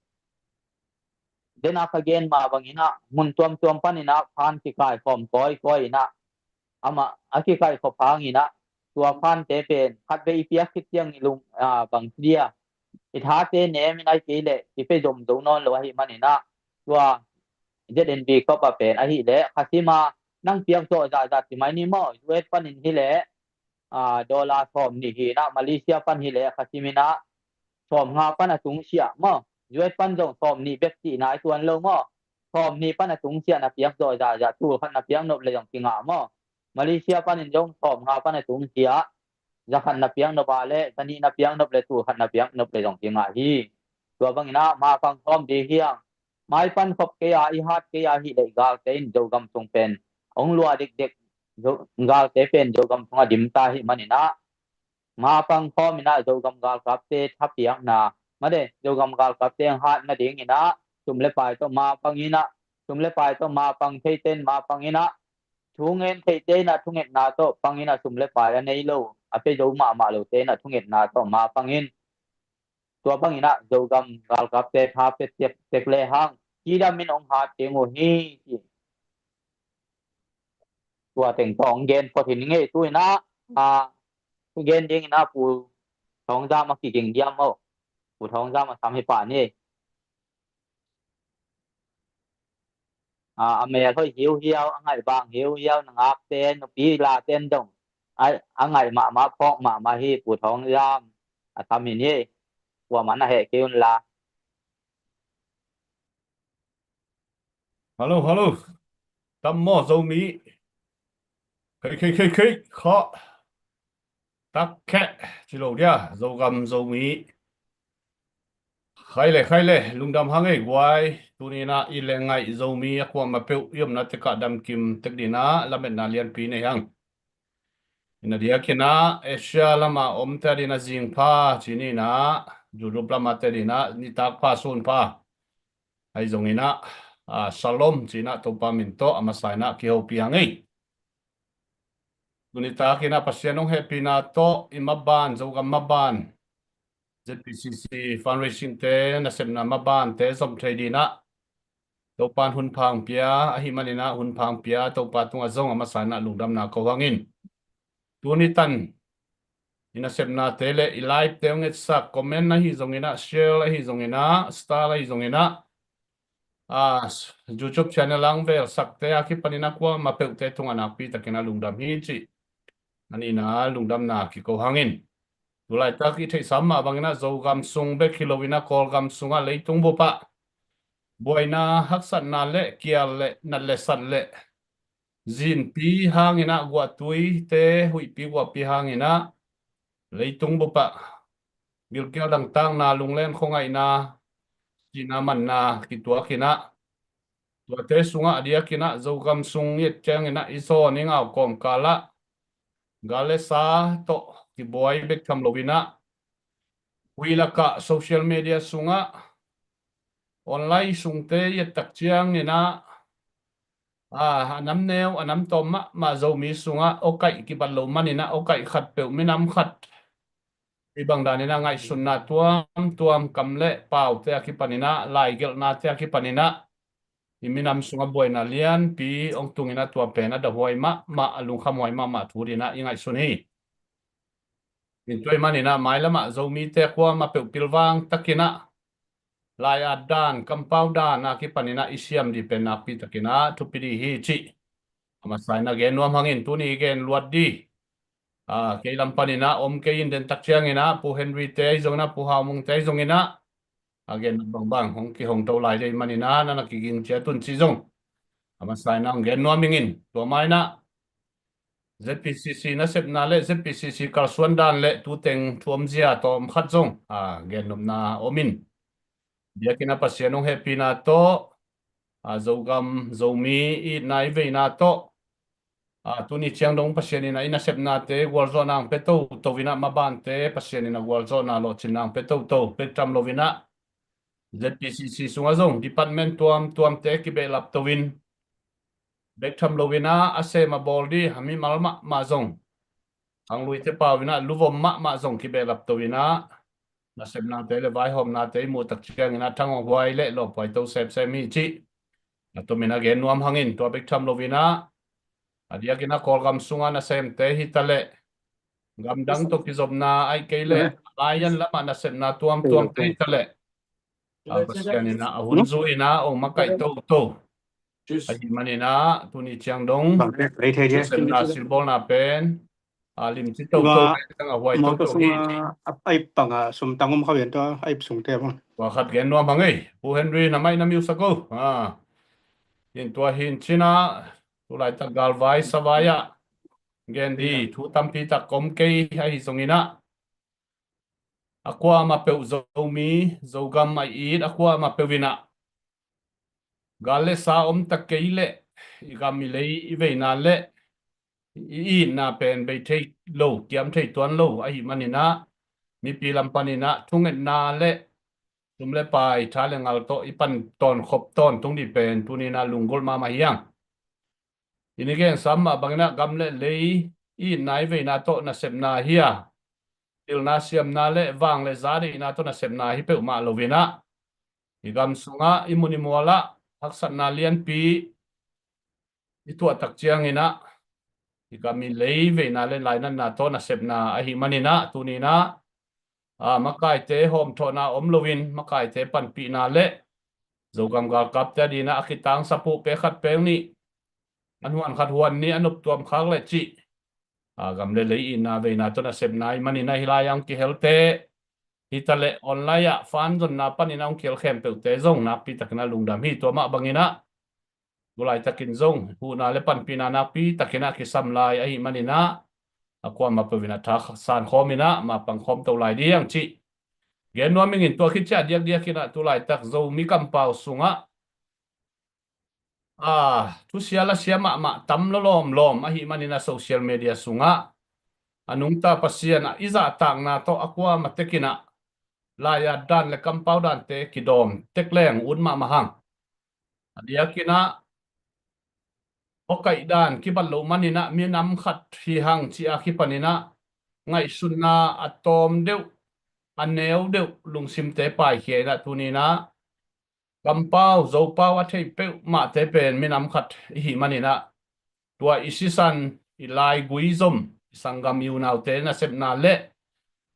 den a ka gen mah bangin ah mun tuamtuam pan inah fund kikaikhawm kawikawi inah, amah a kikaikhop hang inah, tua fundte pen khatvei i piak khit ciang i lung, ah, bang ci dia, i thate nem inah, ahih kei leh i pia zom zo nawn lo ahih manin ah, tua Z N B Cup ah pen ahih leh khasim a nang piak zawh zahzah ci mai ni maw, U S panin hi leh, ah, dollar sawm nih hi inah, Malaysia pan hi leh khasim inah sawm nga pan a tungsiah maw, U S pan zong sawm nih bek cihna i tuan lo maw, sawm nih pan a tungsiah na piak zawh zahzah, tul khat na piak nop le zong kingah maw. Malaysia panin zong sawm nga pan a tungsiah, za khat na piak nop a le, za nih na piak nop le, tul khat na piak nop le zong kingah hi. Tua bangin ah mapang khawm ding hi hang. Maipan khop kei a, i hat kei a, ahih leh galte in Zogam sung pen hong luah dekdek, Zo-, galte pen Zogam sungah dim ta ahih manin ah, mapang khawm inah Zogam galkapte thapiakna, made, Zogam galkapte hong hat nading inah sum le pai tawh mapang inah, sum le pai tawh mapang theite in mapang inah, thungen theite inah thungetna tawh pang inah, sum le pai a nei lo, a pia zo mahmah lote inah thungetna tawh mapang in. Tua bangin ah Zogam galkapte tha pia tek, tek le hang, cidam in hong hat ding uh hi, ci. Tua teng tawh hong gen phot hi ning ei. Tu inah, ah, tu gen ding inah Pu Thawng Zam a kiging diam maw. Pu Thawng Zam a sam hi pah ni. Ah, a mel hoih hiuhiau, a ngaih bang hiuhiau, na ngakte, nupi late in dong, a, a ngaih mahmah, phawk mahmah hi, Pu Thawng Zam a sam hi ni. Kuamah na heh kei un la. Hello, hello. Tam maw Zomi? Khei, khei, khei, khei, kha. Tak kheh, ci lo dia, Zogam Zomi. Khai le, khai le, lungdam hang ei guai. Tuni in ah i leh ngaih Zomi a kuamah peuh i omna tekah damkim tek ding in ah lametna lianpi nei hang. Ina diakin ah Asia lama omte ading in ah zing pha ci ni in ah, Europe lamate ading in ah nitak pha, sun pha. Ahi zongin ah, ah, Shalom ci in ah Topa min tawh a masa in ah kihopih hang ei. Tuni takin ah Pasian hong hehpihna tawh i maban, Zogam maban, ZPCC fundraising te, nasepna mabante zom thei ding in ah Topa in hun pha hong pia, ahih manin ah hun pha hong pia Topa tungah zong a masa in ah lungdamna ko hang in. Tuni tan i nasepnate le i live te hong etsak, comment ahi zongin ah, share ahi zongin ah, star ahi zongin ah, ah, YouTube channel a hong velsakte a kipanin ah kuamah peuhte tungah nakpi takin ah lungdam hi cih a ni in ah lungdamna kiko hang in. Tulaitak i theihsa mah bangin ah Zogam sung bek hi lo in ah Kawlgam sungah leitung bup ah buaina, haksatna le kial le nat le sat le zinpi hang in ah, guahtuite huihpi guahpi hang in ah leitung bup ah gilkial dangtakna, lunglen khuangaihna, sihna manna kituak in ah, tuate sungah a diakin ah Zogam sung i et ciangin ah i zawn i ngau kawmkal ah gal le sa tawh kibuai bek tham lo in ah, huih lakah social media sungah, online sungte i et tak ciangin ah, ah, a nam neu a nam tawm mahmah Zomi sungah awkaih kibat lo manin ah awkaih khat peuh, minam khat, i bang danin ah ngaihsutna tuamtuam, kam le paute a kipanin ah, laigelhnate a kipanin ah i minam sungah buaina lianpi hong tung in ah tua pen a dahuai mahmah, a lungkhamhuai mahmah thu ding in ah i ngaihsun hi. In tua ahih manin ah mailam ah Zomite kuamah peuh pilvang takin ah lai-at dan, kampau dan a kipanin ah i siam ding pen nakpi takin ah thupi ding hi cih a masa in ah gen nuam hang in. Tuni i gen luat ding, ah, kei lam panin ah om kei in, den tak ciangin ah Pu Henry te ahi zongin ah, Pu Hau Mung te ahi zongin ah, a gen bangbang hong kihong to lai ding ahih manin ah na na kiging ciat un cih zong a masa in ah hong gen nuam ing in. Tua mah in ah ZPCC nasepna le ZPCC kalsuan dan le tu teng thu omzia tawm khat zong, ah, gen nopna om in. Biakinn ah Pasian hong hehpihna tawh, ah, Zogam Zomi i itna i veina tawh, ah, tuni ciang dong Pasian in ah i nasepnate gualzawhna hong pia toto in ah, mabante Pasian in ah gualzawhna lawhcinna hong pia toto bek tham lo in ah, ZPCC sungah zong department tuamtuamte kibehlap to in, bek tham lo in ah a sem a bawl ding a mimal mahmah zong, khangluite pau in ah luvom mahmah zong kibehlap to in ah, nasepnate le vaihawmnate i muh tak ciangin ah thang hong huai le lawphuai to semsem hi cih a tomin a gen nuam hang in. Tua bek tham lo in ah, a diakin ah Kawlgam sungah nasemte hi ta leh, gamdang tawh kizopna ahih kei leh, lai-an lamah nasepna tuamtuamte hi ta leh, ah, Pasian in ah a hun zui in ah hong makaih toto ahih manin ah tuni ciang dong nasepna silbawlna pen, ah, limci toto, a huai toto hi cih. Ai pang a sum tang om kha ven tua, ai sungte bang. Tua khat gen nuam hang ei, Pu Henry, na mai na miusak o. Ah, in tua hi in cin ah, tulaitak galvai savai ah gen ding thu tampi tak om kei ahi zongin ah, a kuamah peuh Zomi, Zogam a i it a kuamah peuh in ah, gal le sa om ta kei leh i gam i lei i veina le i itna pen bei thei lo, kiam thei tuan lo ahih manin ah, mipi lam panin ah thungetna le sum le pai, tha le ngal tawh i pan tawnkhop tawntung ding pen tuni in ah lunggulh mahmah hi hang. I ni gen sam mah bangin ah gam le lei i itna i veina tawh nasepna hi a, pilna siamna le vang le za deihna tawh nasepna hi peuhmah lo in ah, i gam sungah i mun i mual ah haksatna lianpi i tuah tak ciangin ah, i gam i lei veina le lainatna tawh nasepna ahih manin ah, tuni in ah, ah, makaite hawmthawhna om lo in, makaite panpihna le Zogam galkapte ading in ah a kitangsap uh pek khat pek nih, an huan khat huan nih, an noptuam khak le cih, ah, gam le lei itna veina tawh nasepna ahih manin ah, hih lai-ah hong kihelte hi ta leh, online ah fan zonna panin ah hong kihel khempeuhte zong nakpi takin ah lungdam hi. Tua mah bangin ah, tu laitakin zong huhna le panpihna nakpi takin ah kisam lai ahih manin ah, a kuamah peuh in ah tha sankhawm in ah mapang khawm to lai ding cih gen nuam ing. In tua khit ciang a diakdiakin ah tu laitak Zomi kampau sungah a thusia lasia mahmah tam lo lawmlawm ahih manin ah social media sungah a nungta Pasian ah i zahtakna tawh a kuamah tekin ah laiat dan le kampau dante kidawm tek leng ut mahmah hang. A diakin ah awkaih dan kibat loh manin ah minam khat hi hang cih a kipanin ah ngaihsutna a tawm deuh, a neu deuh lungsimte paikhia in ah tuni in ah kampau Zopau a thei peuhmahte pen minam khat i hih manin ah tua i sisan, i laigui zom, i sanggam, i unaute nasepna le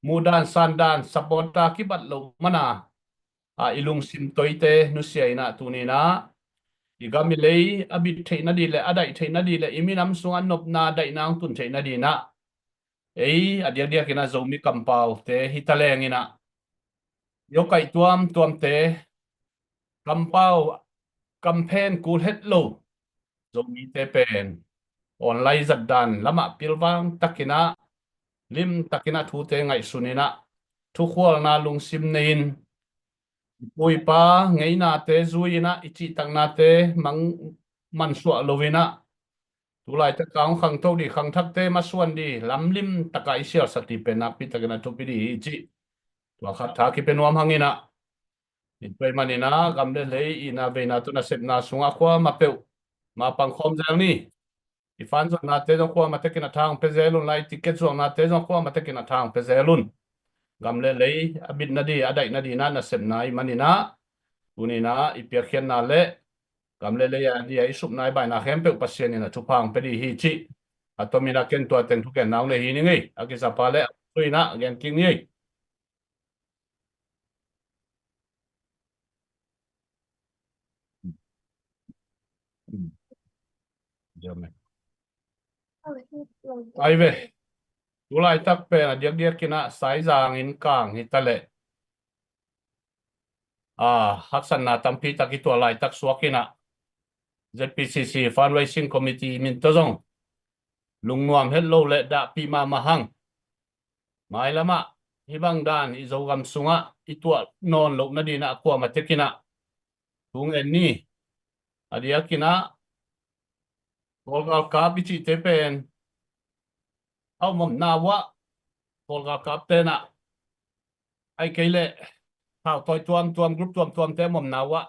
muhdan sandan support a kibat loh mana a i lungsim toite nusia in ah tuni in ah i gam i lei a bit theih nading le a daih theih nading le i minam sungah nopna daihna hong tun theih nading in ah ei a diakdiakin ah Zomi kampaute hi ta leng in ah i awkaih tuamtuamte kampau kamphen kul het lo Zomite pen online zatdan lamah pilvang takin ah lim takin ah thute ngaihsun in ah thukhualna lungsim nei in i pu i pa ngeinate zui in ah i cihtaknate mang mansuah lo in ah tu laitak a hong khangto ding khangthakte masuan ding lamlim taka i sialsak ding pen nakpi takin a thupi ding hi cih tua khat tha kipia nuam hang in ah. Tua ahih manin ah gam le lei itna veina tawh nasepna sungah kuamah peuh mapang khawm zel ni. I fan zuaknate zong kuamah tekin a tha hong pia zel un lai, ticket zuaknate zong kuamah tekin a tha hong pia zel un. Gam le lei a bit nading a daih nading in ah nasepna ahih manin ah tuni in ah i piakkhiatna le gam le lei a dia i supna i baihna khempeuh Pasian in a thupha hong pia ding hi cih a tomin a ken tua teng thugenna hong nei hi ning ei. A kisapa le a pu in a gen kik ni ei. Ai ve, tu laitak pen a diakdiak in a Saizang inn kang hi ta leh a haksatna tampi tak i tuah laitak suak in a Z P C C Fundraising Committee min tawh zong lungnuam het lo le dahpih mahmah hang. Mailam ah hih bang dan i Zogam sungah i tuah nawn loh nading in a kuamah tek in a thu ngen ni. A diak in a Kawl galkap i cihte pen a om omna uh ah Kawl galkapte in a ahih kei leh thautawi tuamtuam, group tuamtuamte a om omna uh ah,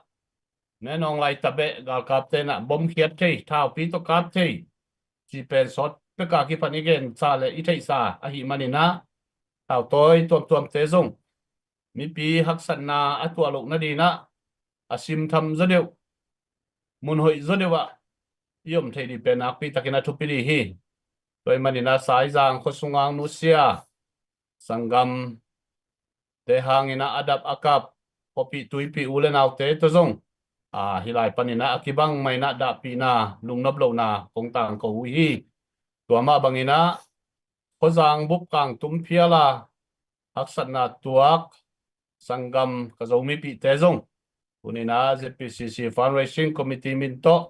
Min Aung Hlaing, Tibet galkapte in a bom khiat thei, thaupi tawh kap thei cih pen sawt pek a kipan i gensa le i theihsa ahih manin a thautawi tuamtuamte zong mipi haksatna a tuah loh nading in a a simtham zaw deuh, mun hoih zaw deuh ah i om thei ding pen nakpi takin a thupi ding hi. Tua ahih manin a Saizang khua sungah nusia sanggamte hangin a a dap a kap khuapih tuipih u le naute tawh zong a hih lai panin a a kibang mah in a dahpihna, lungnop lohna kong tangko uh hi. Tua mah bangin a khuazang bup kangtum phial a haksatna tuak sanggam ka Zomipihte zong tuni in a Z P C C Fundraising Committee min tawh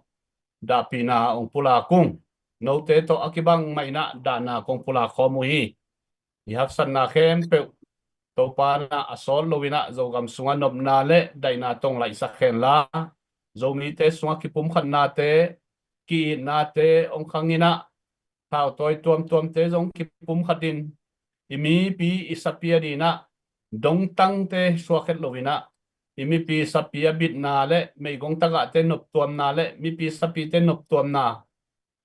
dahpihna hong pulak ung. Note tawh a kibang mah in a dahna kong pulak khawm uh hi. I haksatna khempeuh Topa in a a sawt lo in a Zogam sungah nopna le daihna tawh hong laihsak hen la, Zomite sungah kipumkhatnate, ki-itnate hong khang in a thautawi tuamtuamte zong kipumkhat in i mipi i sapi a ding in a dongtangte suak het lo in a i mipi sapi a bitna le meigong tagahte noptuamna le mipi sapite noptuamna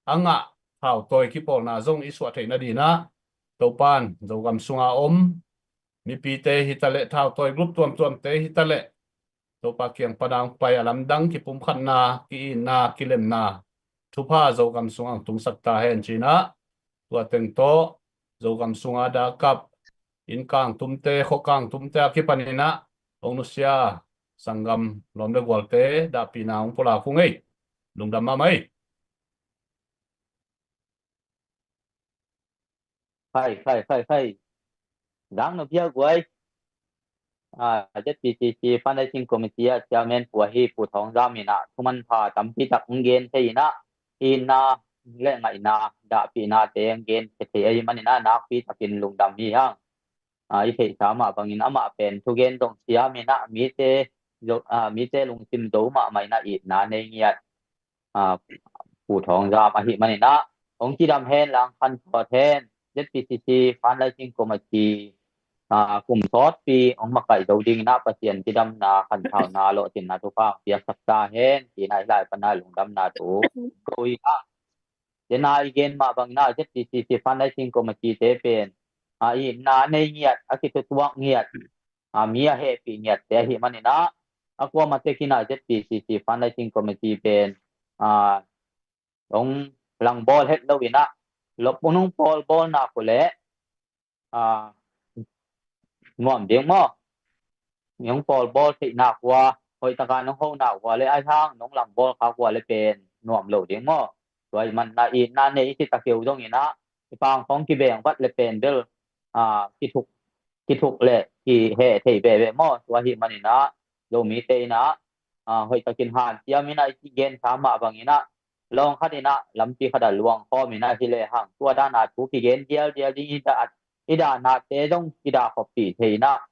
a ngah thautawi kipawlna zong i suah theih nading in a Topa in Zogam sunga om mipite hi ta leh, thautawi group tuamtuamte hi ta leh, Topa kiang pan a hong pai a lamdang kipumkhatna, ki-itna, kilemna thupha Zogam sungah hong tungsak ta hen ci in a tua teng tawh Zogam sunga dak kap inn kangtumte, khua kangtumte a kipan in a hong nusia sanggam lawm le gualte dahpihna hong pulak ung ei. Lungdam mahmah ei. Khai, khai, khai, khai. Dang na bia guai. ah, Z P C C Fundraising Committee ah Chairman pu ahi Pu Thawng Zam in ah thumanpha tampi tak hong gen thei in ah, itna le ngaihna dahpihnate hong gen thei ahih manin ah nakpi takin lungdam hi hang. Ah, i theihsa mah bangin amah pen thugen zong siam in ah mite zo, ah, mite lungsim zo mahmah in ah itna nei ngiat, ah, Pu Thawng Zam ahih manin ah hong cidam hen lang, khan sawt hen. Z P C C Fundraising Committee, ah, kum sawtpi hong makaih zo dingin ah Pasian cidamna, khanthauna, lawhcinna thupha hong piaksak ta hen, ci-in ah hih lai panin ah lungdamna thu ko hi ah. Dena i gen mah bangin ah Z P C C Fundraising Committee te pen, ah, itna nei ngiat, a kithutuak ngiat, ah, mi a hehpih ngiatte ahih manin ah, a kuamah tek in ah Z P C C Fundraising Committee pen, ah, hong langbawl het lo in ah, lop un hong pawlbawl nak uh leh, ah, nuam ding maw? Nong pawlbawl theih nak uh a, hoih takin nong ho nak uh a leh, ahi hang nong langbawl khak uh a leh pen nuam lo ding maw? Tua ahih manin ah itna nei i cih takeu zongin ah, i pang khawng kibeng vat leh pen bel, ah, kithuk, kithuk leh kiheh thei veve maw? Tua ahih manin ah Zomite in ah, ah, hoih takin hanciam in ah i kigensa mah bangin ah, lawng khat in ah lampi khat ah luang khawm in ah hi lehang, tua dan a thu kigen dialdial ding, i dah, i dahnate zong kidah khoppih thei in ah,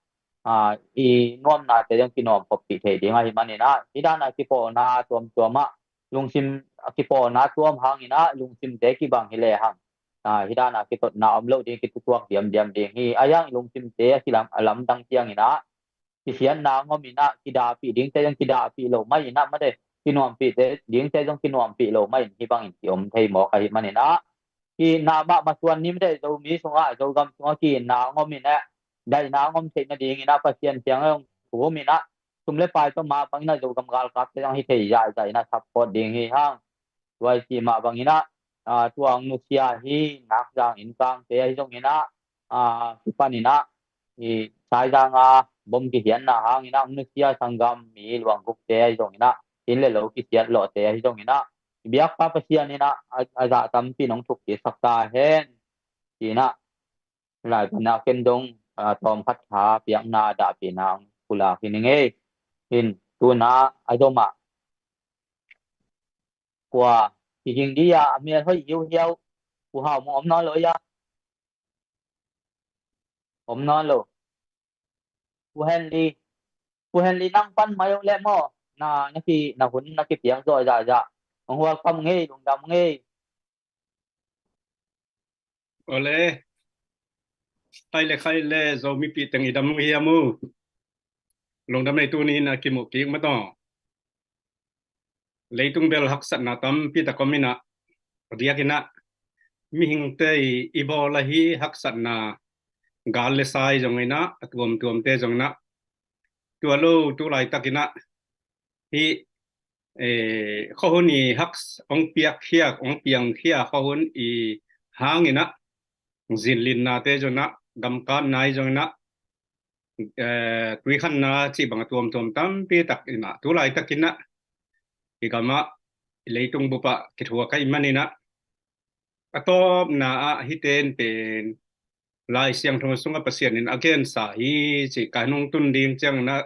ah, i nuamnate zong kinuam khoppih thei ding ahih manin ah, hih dan a kipawlna tuamtuam ah, lungsim a kipawlna tuam hangin ah lungsimte kibang hi lehang, ah, hih dan a kitotna om lo ding, kithutuak diamdiam ding hi. Ahi hang i lungsimte a kilam, a lamdang ciangin ah, kisiatna hong om in ah, kidahpih dingte zong kidahpih lo mai in ah, mate, kinuampih dingte zong kinuampih lo mai in, hih bangin ki-om thei mawk ahih manin ah, ki-itna mah masuan ni, mate, Zomi sungah, Zogam sungah ki-itna hong om in ah, daihna hong om theih nadingin ah Pasian kiangah hong thum in ah, sum le pai tawh mah bangin ah Zogam galkapte zong hi thei zahzah in ah support ding hi hang. Tua i cih mah bangin ah, ah, tua hong nusia hi, Nakzang Innkangte ahi zongin ah, ah, kipan in ah, i Saizang a bom kikhiatna hangin ah hong nusia sanggam mi luang gukte ahi zongin ah, inn le lo kisiat lawhte ahi zongin ah, i biakpa Pasian in ah, a, a zah tampi in hong thuk kiksak ta hen, ci-in ah, hih lai panin ah ken dong, ah, tawmkhat tha piakna dahpihna hong pulak hi ning ei. In tu-in ah a zom ah kua kiging ding a, a mel hoih hiuhiau, Pu Hau Mung om nawn lo hia? Om nawn lo. Pu Henry, Pu Henry, nang pan mai uh leh maw, na, na ki, na hun na kipiak zawh zahzah. Hong welcome ung ei, lungdam ung ei. Awle. Khai le, khai le, Zomipih teng i dam uh hiam uh? Lungdam ei, tuni in a kimuh kik mataw. Leitung bel haksatna tampi tak om in ah, a diakin ah mihingte i, i bawl ahi haksatna, gal le sa i zongin ah, a tuamtuamte zongin ah, tua lo tu laitakin ah, hih, eh, khuahun i hak, hong piakkhia, hong piangkhia khuahun i hangin ah, zinlinnate zongin ah, gamkatna i zongin ah, eh, tuikhanna cih bang a tuamtuam tampi tak in ah, tu laitakin ah, i gam ah, i leitung bup ah kithuak ahih manin ah, a tawpna ah hihte in pen Lai Siangtho sungah Pasian in a gensa hi cih, ka nung tun ding ciangin ah,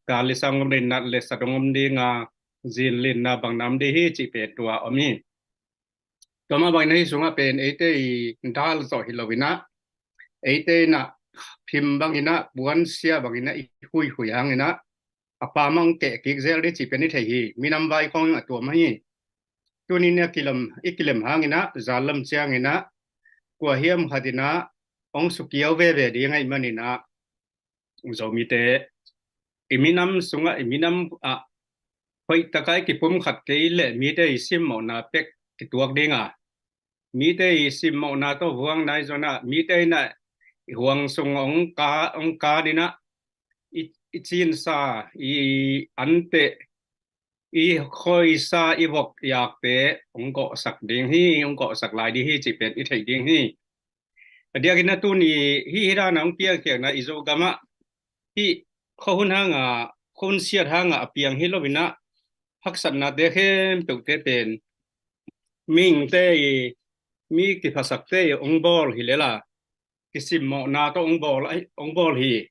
gal le sa hong om ding, nat le sat hong om ding a, zinlinna bang na om ding hi cih pen tua om hi. Tua mah bangin ah hih sungah pen eite i dal zawh hi lo in ah, eite in ah phim bangin ah, puansia bangin ah i huihui hangin ah, a pamang keh kik zel ding cih pen i thei hi. Minam vai khawng a tuam hi. Tuni in a kilem, i kilem hangin ah, zan lam ciangin ah, kua hiam khat in ah hong sukiau veve ding ahih manin ah, Zomite, i minam sungah, i minam ah hoih takin i kipumkhat kei leh mite i simmawhna pek kituak ding a, mite i simmawhna tawh vuangna i zon ah, mite in ah i huang sung hong ka, hong kan in ah, i, i cinsa, i anteh, i khoisa, i vok i akte hong gawhsak ding hi, hong gawhsak lai ding hi cih pen i theih ding hi. A diakin ah tuni hih, hih dan a hong piangkhiatna i Zogam ah, hih khuahun hang a, khuahun siat hang a a piang hi lo in ah, haksatnate khempeuhte pen mihingte i, mi kiphasakte i hong bawl hi lel a, kisimmawhna tawh hong bawl, hong bawl hi.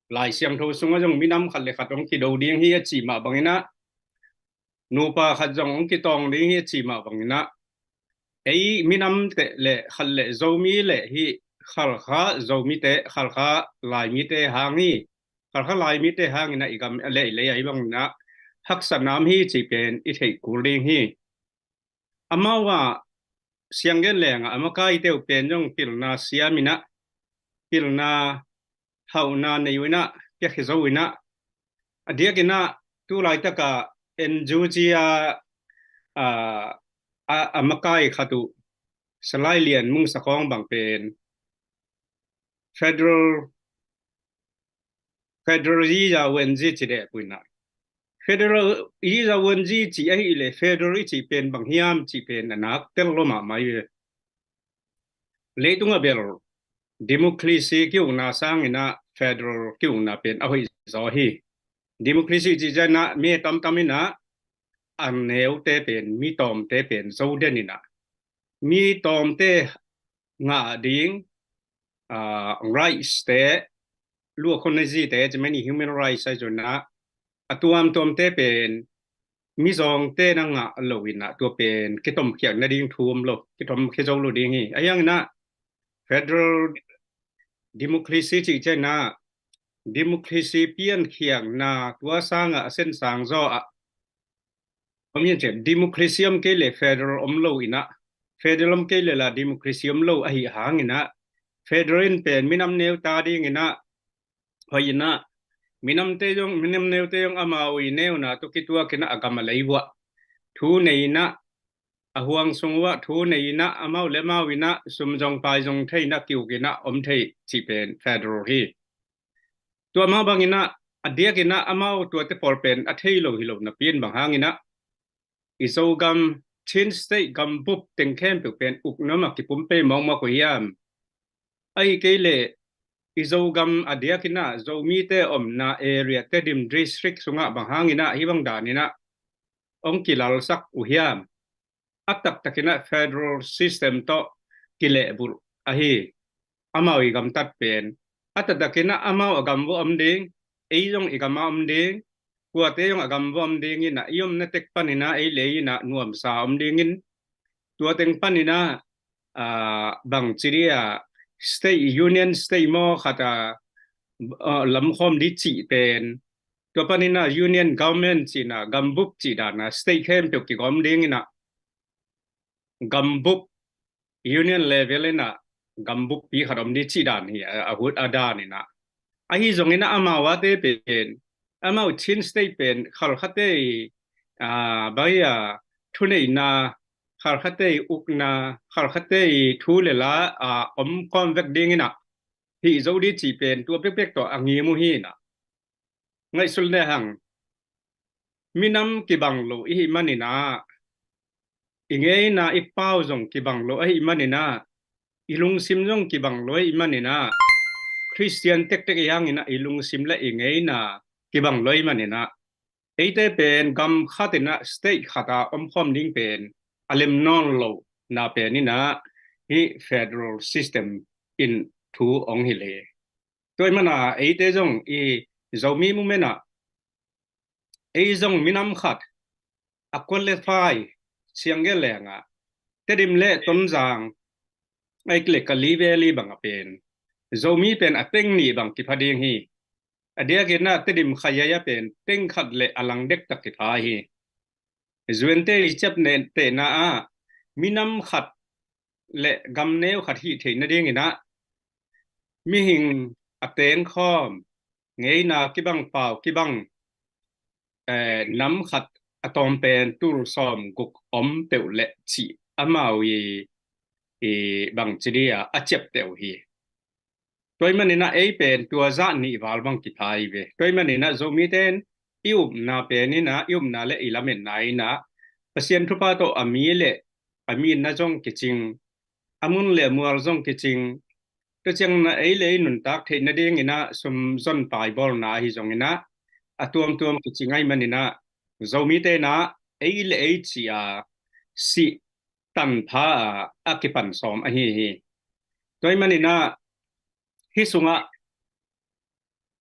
Lai Siangtho sungah zong minam khat le khat hong kido ding hi a cih mah bangin ah, nupa khat zong hong kitawng ding hi a cih mah bangin ah, ei minam teh le khat le Zomi le hi Khalkha Zomite, Khalkha Laimite hang hi. Khalkha Laimite hangin ah i gam le i lei ahi bangin ah haksatna om hi cih pen i theih kul ding hi. Amau ah sianggen leng ah a makaite uh pen zong pilna siam in ah, pilna hauhna nei uh in ah, piakhia zo uh in ah, a diakin ah tu laitak ah N U G a, a, a, a makai khat uh Salai Lian Mung Sakawng bang pen federal, federal yiza wenzi ci deh uh in ah, federal yiza wenzi ci ahih leh federal i cih pen bang hiam cih pen a nak tel lo mahmah hi ve. Leitung a bel democracy ki-ukna sangin ah federal ki-ukna pen a hoih zaw hi. Democracy cih ciangin ah mi tamtam in ah a neute pen, mi tawmte pen zo den in ah, mi tawmte ngah ding, ah, rights te, luah khon na zite, ci mah ni human rights ahi zongin ah, a tuamtuamte pen mizawngte na ngah lo in ah, tua pen kitomkhiak nading thu om lo, kitomkhia zo lo ding hi. Ahi hangin ah federal democracy cih ciangin ah democracy piankhiakna tua sangah a sensang zaw ah om hi ci. Democracy om kei le federal om lo in ah, federal om kei le la democracy om lo ahi hangin ah, federal in pen minam neu ta dingin ah hoih in ah, minamte zong, minam neute zong amau i neuna tawh kituak in ah a gam a lei uah thu nei in ah, a huang sung uah thu nei in ah, amau le amau in ah sum zong pai zong thei in ah, ki-uk in ah om thei cih pen federal hi. Tua mah bangin ah a diakin ah amau tuate pawl pen a thei lo hi lo napi in bang hangin ah i Zogam, Chin State gambup teng khempeuh pen ukna om ah kipum pei mawkmawk uh hiam? Ahi kei leh i Zogam a diakin ah Zomite omna area Tedim District sungah bang hangin ah hih bang danin ah hong kilalsak uh hiam? A taktakin ah federal system tawh kilehbulh ahi. Amau i gamtat pen a taktakin ah amau a gam uah om ding, ei zong i gam ah om ding, kuate zong a gam uah om dingin ah, i omna tek panin ah ei le ei in ah nuamsa om dingin, tua teng panin ah, ah, bang ci dih ah, state, union state maw khat ah, ah, lamkhawm dih cih pen, tua panin ah union government cihna, gambup cih dan ah state khempeuh kigawm dingin ah, gambup, union level in ah gambup pi khat om dih cih dan hi, a, a hut a dan in ah. Ahi zongin ah amau ate pen, amau Chin State pen Khalkhate i, ah, bang hi a, thuneihna, Khalkhate i ukna, Khalkhate i thu le la, ah, om khawm vek dingin ah hih zo dih cih pen tua pekpek tawh a ngim uh hi in ah. Ngaihsun le hang, minam kibang lo i hih manin ah, i ngeina i pau zong kibang lo ahih manin ah, i lungsim zong kibang lo ahih manin ah, Khristian tektek i hangin ah i lungsim le i ngeina kibang lo ahih manin ah, eite pen gam khat in ah state khat ah omkhawm ding pen a lem nawn lo na pen in ah, hih federal system in thu hong hilh hi. Tua ahih manin ah eite zong i Zomi movement ah ei zong minam khat a qualify siang gen leng ah, Tedim le Tonzang, ahih kei leh Kalay Valley bang a pen Zomi pen a teng nih bang kipha ding hi. A diakin ah Tedim Khayai a pen teng khat le a lang dektak kipha hi. Zuante i ciaptehna ah minam khat le gam neu khat hih theih nadingin ah mihing a teng khawm, ngeina kibang, pau kibang, eh, nam khat a tawm pen tul sawm guk om peuh leh cih amau i, i bang ci dih ah, a ciapteh uh hi. Tua ahih manin ah ei pen tua zah nih val bang kipha hi ve. Tua ahih manin ah Zomite in i upna pen in ah, i upna le i lametna in ah Pasian thupha tawh a mi le a mi na zong kicing, a mun le a mual zong kicing. Tua ciangin ah ei le ei nuntak theih nadingin ah sum zon pai bawlna ahi zongin ah a tuamtuam kicing ahih manin ah Zomite in ah ei le ei ci a sih tanpha a, a kipan sawm ahi hi. Tua ahih manin ah hih sungah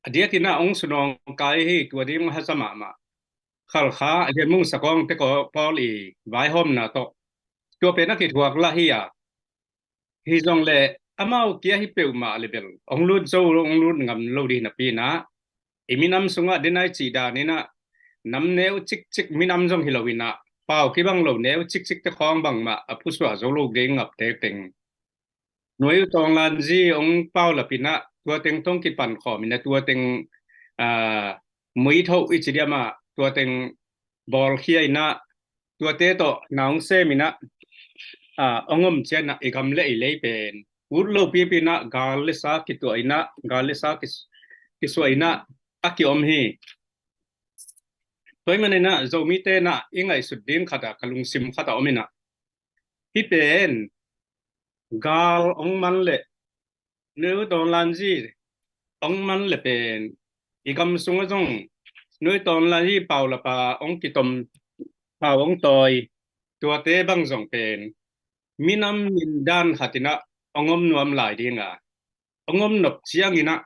a diakin ah hong sunawng kai hi. Tua ding hong haza mahmah. Khalkha, Lian Mung Sakawng te ko pawl i vaihawmna tawh tua pen a kithuak lah hi a, hi zong le amau kia hi peuhmah le bel hong lut zo, hong lut ngam lo ding napi in ah, i minam sungah denai cih dan in ah, nam neu cikcik minam zong hi lo in ah, pau kibang lo neu cikcik te khawng bangmah a phusuah zo lo gei ngap tengteng. Nuai U Tawnlanzi hong paulap in ah, tua teng tawh hong kipan khawm in ah, tua teng, aa, muithoh i ci diam ah, tua teng bawlkhia in ah, tuate tawh na hong sem in ah, aa, hong om ciang ah, i gam le i lei pen ut lo pipi in ah, gal le sa kituah in ah, gal le sa kis-, kisuah in ah a kiom hi. Tua ahih manin ah, Zomite in ah i ngaihsut ding khat ah, ka lungsim khat ah om in ah, hih pen gal hong man leh, Nuai U Tawnlanzi hong man leh pen, i gam sungah zong Nuai U Tawnlanzi paulap a hong kitom, pau hong tawi, tuate bang zong pen minam min dan khat in ah hong om nuam lai ding a, hong om nop ciang in ah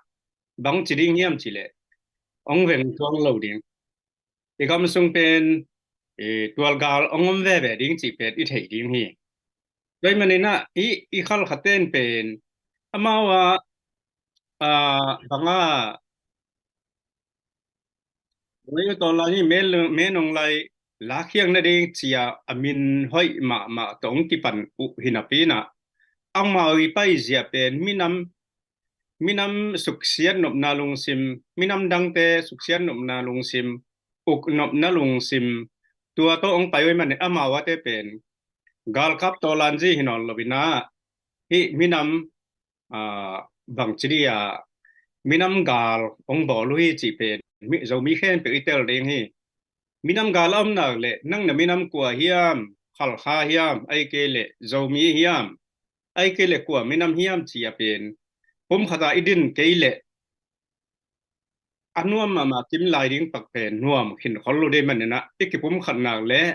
bang ci ding hiam cih leh, hong veng tuang lo ding. I gam sung pen, e, tualgal hong om veve ding cih pen i theih ding hi. Tua ahih manin ah, i, i Khalkha ten pen amau a, a, bang a, Nuai U Tawnlanzi men, men hong lai lakkhiat nading ci a, a min hoih mahmah tawh hong kipan uh hi napi in ah, amau i paizia pen minam, minam suksiat nopna lungsim, minam dangte suksiat nopna lungsim, uk nopna lungsim, tua tawh hong pai uh ahih manin amau a te pen galkap Tawnlanzi hi nawn lo in ah, hih minam, aa, bang ci ding a, minam gal hong bawl uh hi cih pen mi, Zomi khempeuh i tel ding hi. Minam gal a om nak leh, nang na minam kua hiam, Khalkha hiam, ahih kei leh Zomi hiam, ahih kei leh kua minam hiam ci a pen pumkhat a i din kei leh, a nuam mahmah kim lai ding pak pen nuam khin khol lo ding ahih manin ah, i kipumkhat nak leh,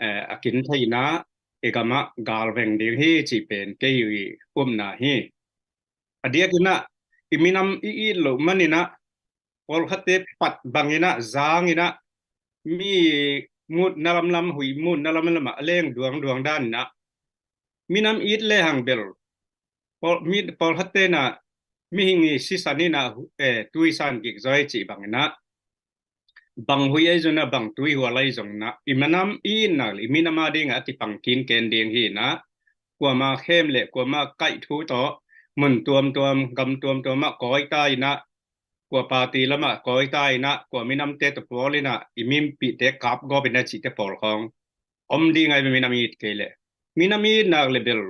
eh, a kin thei in ah, i gam ah gal veng ding hi cih pen kei i upna hi. A diakin ah, i minam i it loh manin ah, pawlkhatte pat bang in ah, zang in ah, mi mutna lamlam, huih mutna lamlam ah a leng duangduang dan in ah, minam it lehang bel, pawl, mi, pawlkhatte in ah, mihing i sisan in ah, eh, tui san gik zaw hi cih bang in ah, bang huih ahi zong in ah, bang tui hual ahi zong in ah, i minam i it nak leh, i minam a ding ah a kipang kinken ding hi in ah, kuama khem leh kuama kaih thu tawh mun tuamtuam, gam tuamtuam ah kawi ta in ah, kua party lam ah kawi ta in ah, kua minamte tawh pawl in ah, i mipihte kap gawp in ah cihte pawl khawng om ding ahi ve, minam i it kei leh. Minam i it nak leh bel,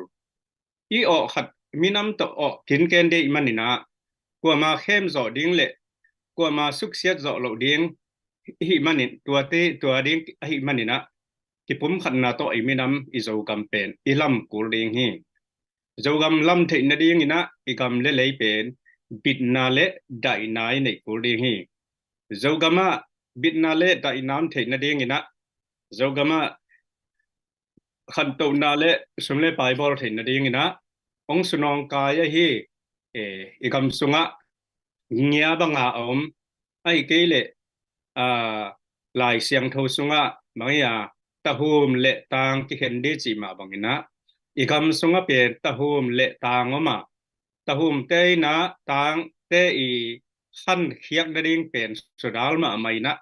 i awh khat minam tawh awh kinken ding ahih manin ah, kuama khem zawh ding leh kuama suksiat zawh loh ding ahih manin, tuate, tua ding ahih manin ah, kipumkhatna tawh i minam, i Zogam pen i lam kul ding hi. Zogam lam theih nading in ah, i gam le lei pen bitna le daihna i neih kul ding hi. Zogam ah bitna le daihna om theih nading in ah, Zogam ah khantohna le sum le pai bawl theih nading in ah, hong sunawng kai ahi, eh, i gam sungah ngia bang a om, ahih kei leh, ah, Lai Siangtho sungah bang hi a, tahum le tang kikhen ding cih mah bang in ah, i gam sungah pen tahum le tang om a, tahumte in ah tangte i khankhiat nading pen sudal mahmah in ah,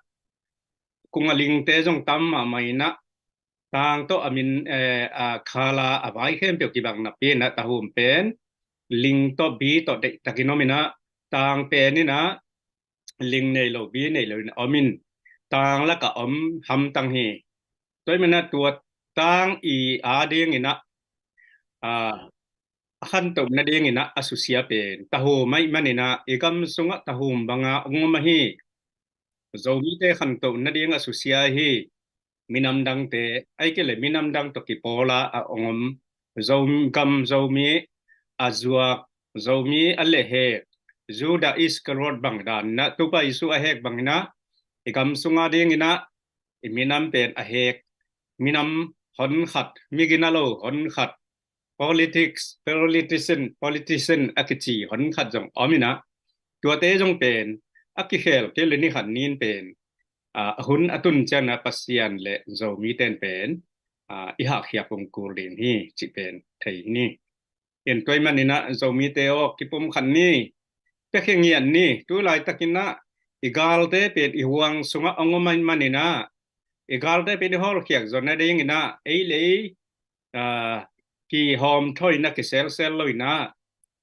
kung a lingte zong tam mahmah in ah, tang tawh a min, eh, a khala a vai khempeuh kibang napi in ah, tahum pen ling tawh bi tawh deihtakin om in ah, tang pen in ah ling nei lo, bi nei lo in ah om in, tang lakah om hamtang hi. Tua ahih manin ah, tua tang i a ding in ah, ah, a khantoh nading in ah a susia pen tahum ahih manin ah, i gam sungah tahum bang a hong om ahi. Zomite khantoh nading a susia hi. Minam dangte, ahih kei leh minam dang tawh kipawl a a hong om, Zogam Zomi a zuak, Zomi a lehhek, Judah Iskariot bang dan in ah, Topa Jesu a hek bang in ah, i gam sung a ding in ah, i minam pen a hek, minam honkhat, migina lo honkhat, politics, politician, politician a kici honkhat zong om in ah, tuate zong pen a kikhel kei le ni khat ni-in pen, a, a hun a tun ciangin ah Pasian le Zomite in pen, a, i hahkhiap ung kul ding hi cih pen thei ni. In tua ahih manin ah Zomite aw, kipumkhat ni, piakhia ngiat ni. Tu laitakin ah i galte pen i huang sungah hong om ahih manin ah i galte pen i hawlkhiak zawh nadingin ah ei le ei, a, kihawmthaw in ah, kiselsel lo in ah,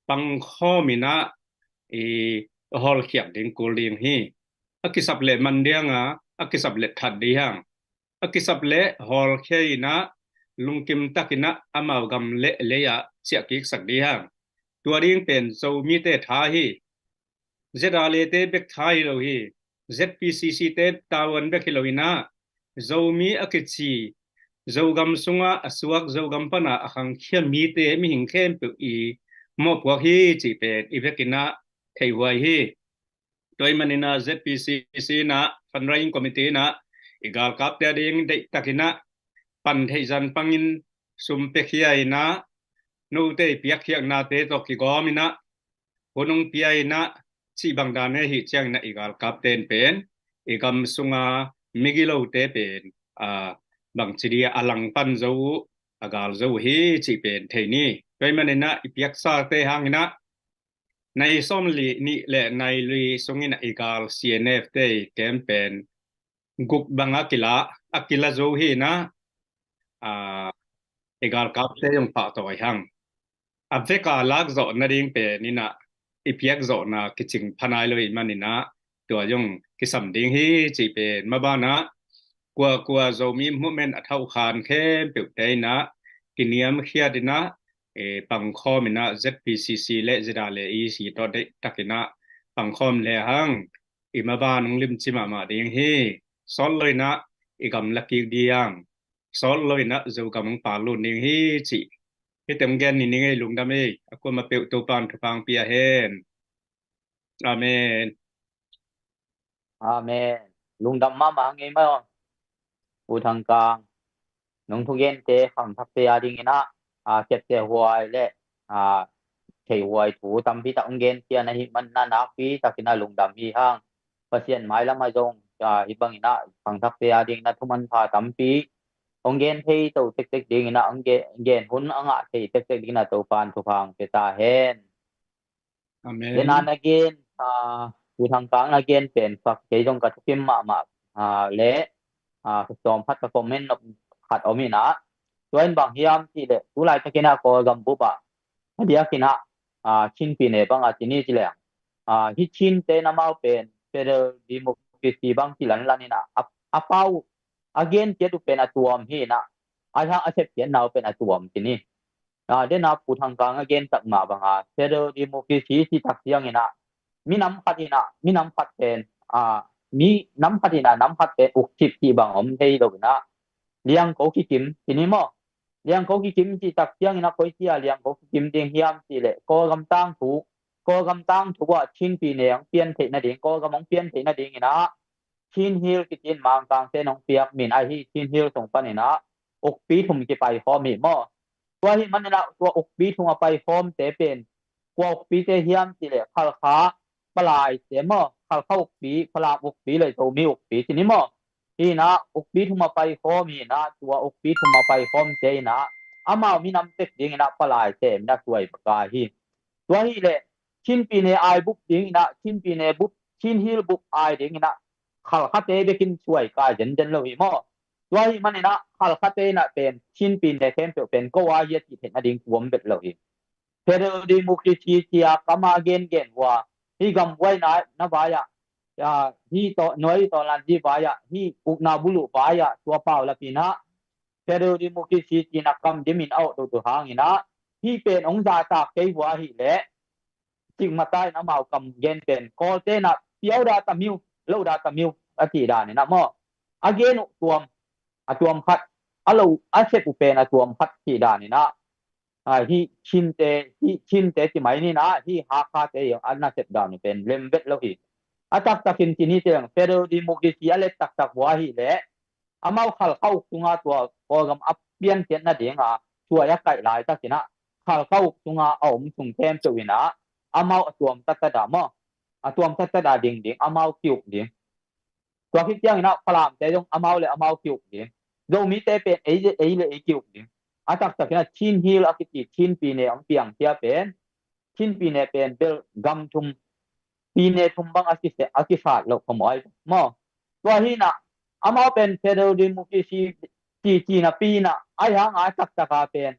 pangkhawm in ah i hawlkhiak ding kul ding hi. A kisap leh man ding a, a kisap leh that ding hi hang. A kisap leh hawlkhia in ah, lungkim takin ah amau gam le lei ah ciahkiksak ding hi hang. Tua ding pen Zomite tha hi. ZRA te bek tha hi lo hi. ZPCC te tavuan bek hi lo in ah, Zomi a kici, Zogam sungah a suak, Zogam pan a khangkhia mite, mihing khempeuh i mawhpuak hi cih pen i vekin ah theihhuai hi. Tua ahih manin ah ZPCC in ah, Fundraising Committee in ah, i galkapte ading deihtakin ah pan theih zan pangin sum piakhia in ah, note i piakkhiaknate tawh kigawm in ah, hun hong pia in ah, cih bang dan ahih ciangin ah i galkapte in pen i gam sunga migilote pen, a, bangci ding a langpan zo uh, a gal zo uh hi cih pen thei ni. Tua ahih manin ah i piaksate hangin ah nai sawmli nih le nai li sungin ah i gal CNF te i camp pen guk bang a kila, a kila zo hi in ah, a, i galkapte zong pahtawi hang. A vek a lak zawh nading pen in ah i piak zawhna kicing pha nai lo ahih manin ah tua zong kisam ding hi cih pen maban ah kuakua Zomi Movement a thokhan khempeuhte in ah kiniamkhiat in ah, e, pangkhawm in ah ZPCC le ZRA le EC tawh deihtakin ah pangkhawm le hang i maban hong limci mahmah ding hi. Sawt lo in ah i gam la kik ding, sawt lo in ah Zogam hong pal lut ding hi cih. Hih teng gen ni ning ei, lungdam ei. A kuamah peuh Topa'n thupha hong pia hen. Amen. Amen. Lungdam mahmah ngei maw. U Thangkang, nong thugente khangthakte adingin ah, a, kepte huai le, a, thei huai thu tampi tak hong genkhia na hih manin ah nakpi takin ah lungdam hi hang. Pasian mailam ah zong, a, hih bangin ah khangthakte adingin ah thumanpha tampi hong gen thei to tektek dingin ah, hong gen, gen hun a ngah thei tektek dingin ah Topa'n thupha hong pia ta hen. Amen. Tua na gen, a, U Thangkang na gen pen kei zong ka thukim mahmah, a, le, a, sawm khat ka comment nop khat om in ah. Tua in bang hiam cih leh, tu laitakin ah Kawlgam bup ah a diakin ah, a, Chin pyine bang a ci ni ci leng, a, hih Chinte in amau pen federal democracy bang ci lanlan in ah, a, a pau a gen ciat uh pen a tuam hi in ah, a hang a sep ciatna uh pen a tuam ci ni. A, den a Pu Thangkang a gen tak mah bang a federal democracy ci tak ciangin ah, minam khat in ah, minam khat pen, a, minam khat in ah nam khat pen ukcip cih bang om thei lo in ah, liangko kikim ci ni maw. Liangko kikim cih tak ciangin ah koi ci a liangko kikim ding hiam cih leh Kawlgam tangthu, Kawlgam tangthu ah Chin pyine hong pian theih nading, Kawlgam hong pian theih nadingin ah Chin Hill kici in Mangkangte in hong piak min ahi Chin Hill sung panin ah ukpi thum kipaikhawm hi maw. Tua ahih manin ah tua ukpi thum a paikhawmte pen kua ukpite hiam cih leh Khalkha palaite maw, Khalkha ukpi, Falam ukpi le Zomi ukpi ci ni maw. Hi in ah ukpi thum a paikhawm hi in ah, tua ukpi thum a paikhawmte in ah amau minam tek dingin ah palaite min a suai baka hi. Tua hi leh Chin pyine ai bup dingin ah, Chin pyine bup, Chin Hill bup ai dingin ah Khalkhate bekin suai kai zenzen lo hi maw. Tua ahih manin ah Khalkhate in ah pen Chin pyine khempeuh pen ko a hi a cih theih nading kuam bet lo hi. Federal democracy ci a kam a gengen uh a, hih gam buaina na vai ah, a, hih tawh, nuai tawh lan dih vai ah, hih ukna buluh vai ah tua pau lapi in ah federal democracy ci in ah kam dim in a awh toto hangin ah, hih pen hong zahtak kei uh ahih leh, cikmah ta in amau kam gen pen Kawlte in ah piau da tamiu, lo da tamiu a cih dan in ah maw. A gen uh tuam, a tuam khat, a lo, a sep uh pen a tuam khat cih dan in ah, a, hih Chinte, hih Chinte ci mai ni in ah, hih Hakhate a nasep dan uh pen lem vet lo hi. A taktakin ci ni ci leng federal democracy a let taktak uh ahih leh, amau Khalkha uk sunga tua Kawlgam a piankhiat nading a suai a kaih laitakin ah Khalkha uk sunga a om sung khempeuh in ah amau a tuam taktak a maw. a tuam thatthat a ding ding, amau ki-uk ding. Tua khit ciangin ah Falamte zong amau le amau ki-uk ding. Zomite pen ei le ei, ei le ei ki-uk ding. A taktakin ah Chin Hill a kici Chin pine hong piangkhia pen, Chin pine pen bel gam thum, pine thum bang a kisa, a kisat loh khawm ahi maw. Tua hi-in ah amau pen federal democracy ci, ci napi-in ah, ahi hang a taktaka pen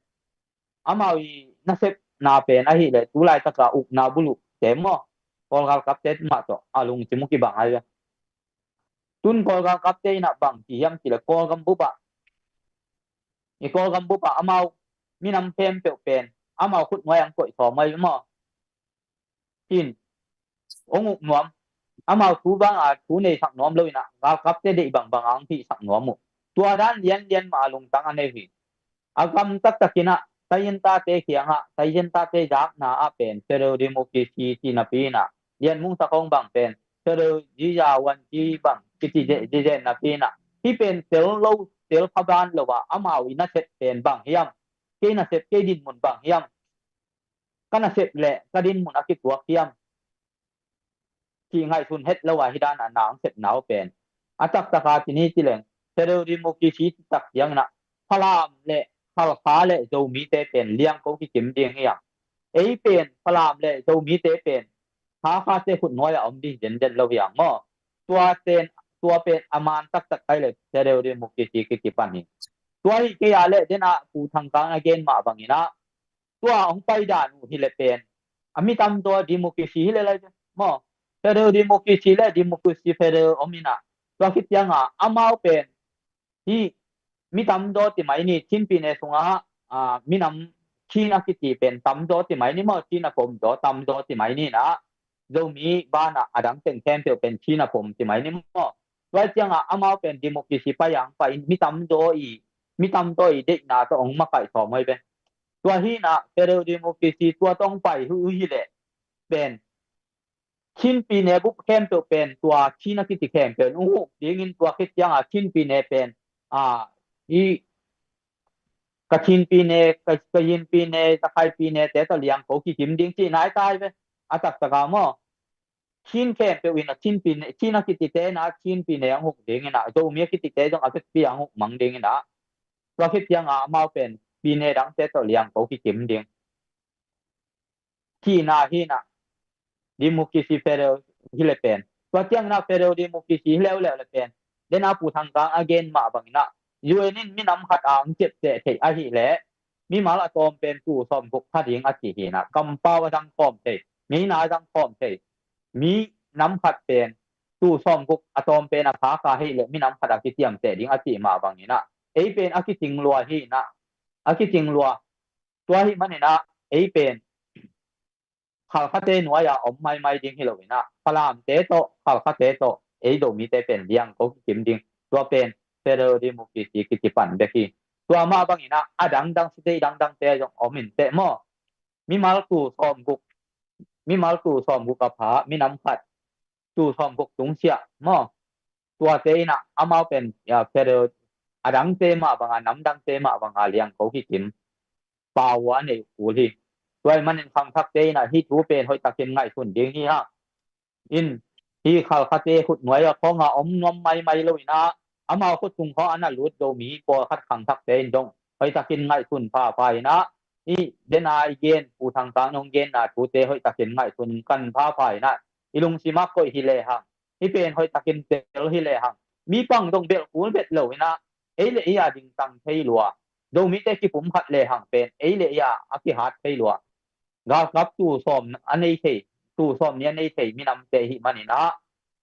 amau i nasepna pen ahih leh tu laitaka ukna buluhte maw, Kawl galkapte mah tawh a lungsim uh kibang ahi ve. Tun Kawl galkapte in ah bang ci hiam cih leh, Kawlgam bup ah, i Kawlgam bup ah amau minam khempeuh pen amau khut nuai ah hong koih sawm ahi ve maw. In, hong uk nuam, amau thu bang a thu neisak nuam lo-in ah, galkapte deih bangbang a hong hihsak nuam uh. Tua dan lianlian mah a lungtang a nei uh hi. A gam taktakin ah, Taiyen tate kiangah, Taiyen tate zakna ah pen federal democracy ci napi-in ah, Lian Mung Sak Hong bang pen federal ziza wan ci bang kici zehzen napi-in ah, hih pen tel lo, tel pha ban lo a, amau i nasep pen bang hiam, kei nasep, kei dinmun bang hiam, ka nasep le ka dinmun a kituak hiam, cih ngaihsun het lo a, hih dan a na hong sepna uh pen, a taktaka ci ni ci leng, federal democracy ci tak ciangin ah Falam le Halkha le Zomite pen liangko kikim ding hi a. Ei pen Falam le Zomite pen Hakhate khut nuai ah om ding zenzen lo hi a maw. Tua pen, tua pen a man taktak kai le federal democracy kikipan hi. Tua hi kei a leh, den a Pu Thang Kang a gen mah bangin ah, tua hong pai dan uh hi leh pen, a mi tamzaw democracy hi leh lai maw, federal democracy le democracy federal om in ah, tua khit ciangin ah amau pen hih mi tamzaw ti mai ni, Chin pine sungah, ah, minam Chin a kici pen tamzaw ti mai ni maw, Chin a pomzaw tamzaw ti mai ni in ah, Zomi banah a dang teng khempeuh pen Chin a pom ti mai ni maw. Tua ciangin ah amau pen democracy pai a hong pai in, mi tamzaw i, mi tamzaw i deihna tawh hong makaih sawm uh hi ve. Tua hi-in ah federal democracy tua tawh hong pai uh hi leh pen, Chin pine bup khempeuh pen tua Chin a kici khempeuh in hong uk dingin, tua khit ciangin ah Chin pine pen, ah, i Kachin pine, Ka, Kayin pine, Rakhine pine te tawh liangko kikim ding cihna hi ta hi ve. A taktaka maw, Chin khempeuh in ah Chin pine, Chin a kicite in ah Chin pine hong uk dingin ah, Zomi a kicite zong a vekpi a hong uk mang dingin ah, tua khit ciangin ah amau pen pine dangte tawh liangko kikim ding cihna hi-in ah, democracy federal hi leh pen. Tua ciangin ah federal democracy hi leuleu leh pen, den a Pu Thang Kang a gen mah bangin ah, U N in minam khat a hong ciapteh theih ahih leh, mimal a tawm pen tul sawmguk pha ding a ci hi-in ah, kampau a zang khawm thei, ngeina a zang khawm thei, minam khat pen tul sawmguk a tawm pen a phak ahih leh minam khat a kiciamteh ding a cih mah bangin ah, ei pen a kicing lua hi-in ah, a kicing lua. Tua ahih manin ah ei pen Halkhate nuai-a om maimai ding hi lo-in ah, Falamte tawh, Halkhate tawh ei Zomite pen liangko kikim ding. Tua pen federal democracy kici pan bek hi. Tua mah bangin ah a dangdang state dangdangte zong om in teh maw, mimal tul sawmguk, mimal tul sawmguk a pha minam khat, tul sawmguk tungsiah maw, tuate in ah amau pen, ya, federal, a dangte mah bang a, nam dangte mah bang a liangko kikim power a nei uh kul hi. Tua ahih manin khangthakte in ah hih thu pen hoihtakin ngaihsun ding hi hang. In, hih Halkhate khut nuai-a khawng a om nuam maimai lo-in ah, amau khut tung khawng a na lut Zomi pawlkhat khangthakte in zong hoihtakin ngaihsun phapha in ah, hih den a i gen, Pu Thang Kang in hong genna thute hoihtakin ngaihsun kan phapha in ah, i lungsim ah koih hi lehang, hih pen hoihtakin tel hi lehang, mi pang zong belh kul bet lo-in ah, ei le ei a dingtang thei lua, Zomite kipumkhat lehang pen ei le ei a a kihat thei lua, galkap tul sawm a nei thei, tul sawm nih a nei thei minamte ahih manin ah,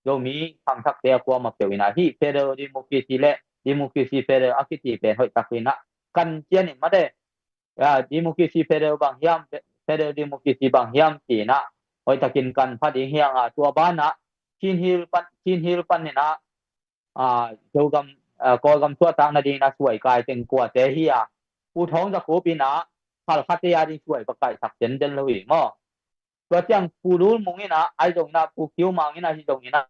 Zomi khangthakte a kuamah peuh in ah hih federal democracy le democracy federal a kici pen hoihtakin ah kan cian in mate, ah, democracy federal bang hiam, federal democracy bang hiam ci-in ah hoihtakin kan pha ding hi hang a, tua banah Chin Hill pan, Chin Hill panin ah, ah, Zogam, ah, Kawlgam suahtak nadingin a suai kai teng kuate hi a, Pu Thawng Za Khup in ah Halkhate a ding suai va kaihsak zenzen lo hi maw. Tua ciang Pu Lul Mung in ah, ahi zongin ah, Pu Kyiu Maung in ah, ahi zongin ah,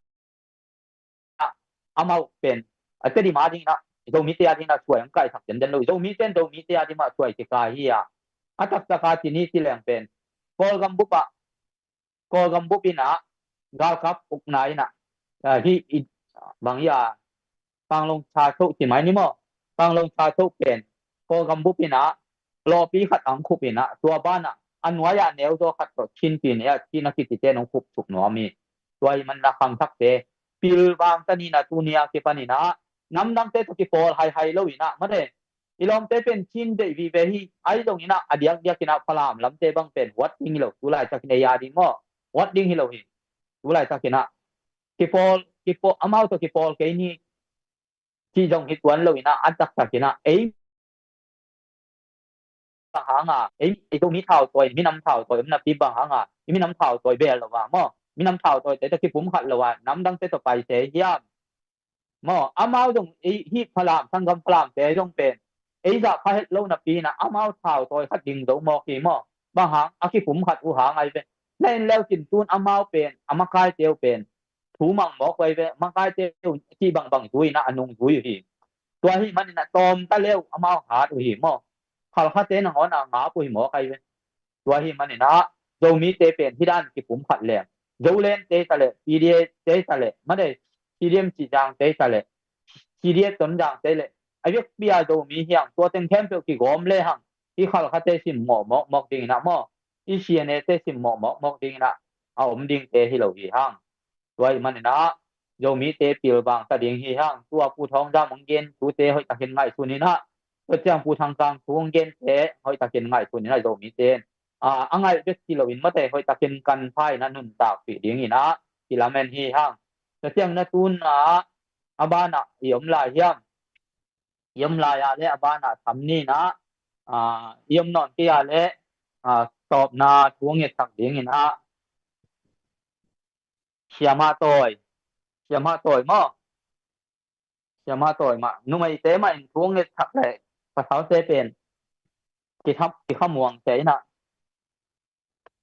amau pen, a, Tedim a dingin ah, Zomite a dingin ah suai hong kaihsak zenzen lo hi. Zomite in Zomite a ding mah suai kikai hi a, a taktak a ci ni ci leng pen, Kawlgam bup ah, Kawlgam bup in ah galkap ukna in ah, ah, hih i bang hi a, Panglong Cha Tho ci mai ni maw. Panglong Cha Tho pen Kawlgam bup in ah lawpi khat ang khup in ah, tua ban ah a nuai ah neuzaw khat tawh Chin pi ne ah Chin a kicite nong khup suk nuam hi. Tua hi man na khangthakte pilvang ta ni na tuni a kipan in ah namdangte tawh kipawl haihai lo in ah mate. I lawmte pen Chin deih vive hi, ahi zongin ah a diakdiak in ah Falam lamte bang pen huat ding hi lo, tu laitakin ei a ding maw, huat ding hi lo hi. Tu laitakin ah kipawl, kipawl, amau tawh kipawl kei ni cih zong hi tuan lo in ah, a taktak in ah ei bang hang a, ei, ei Zomi thautawi, minam thautawi om napi bang hang a i minam thautawi bel lo a maw, minam thautawite tawh kipumkhat lo a namdangte tawh pai se hiam? Maw, amau zong ei hih Falam, sanggam Falamte zong pen ei zah pha het lo napi in ah amau thautawi khat ding zo mawk hi maw. Bang hang a kipumkhat uh hang ahi ve. Na en leu cin tun amau pen a makaite uh pen thu mang mawk uh ahi ve. Makaite uh cih bangbang zui in ah a nung zui uh hi. Tua hi man in ah tawm ta leu amau hat uh hi maw. Khalkhate nangawn a ngap uh hi mawk ahi ve. Tua hi man in ah Zomite pen hih dan kipumkhat leng, Zolente ta leh, P D A te ta leh, mate, C D M Cizangte ta leh, C D A Tonzangte leh, a vekpi a Zomi hiang tua teng khempeuh kigawm le hang, i Khalkhate simmawh mawkmawk ding in ah maw, i C N A te simmawh mawkmawk ding in ah a om dingte hi lo hi hang. Tua hi man in ah Zomite pilvang ta ding hi hang. Tua Pu Thawng Zam hong gen tute hoih takin ngaihsun in ah, tua ciang Pu Thang Kang thu hong gente hoih takin ngaihsun in ah, Zomite in ah a ngaih bek hi lo in mate, hoih takin kan pha in ah nuntakpih ding in ah kilamen hi hang. Tua ciang na tun ah a ban ah i om lai hiam? I om lai ah le a ban ah tham ni in ah, ah, i om nawn kei ah le, ah, tawpna thu hong ngetsak ding in ah, Siamah Tawi, Siamah Tawi maw? Siamah Tawi mah, numeite mah in thu hong ngetsak leh pasalte pen kitham, kikhamuang sia in ah,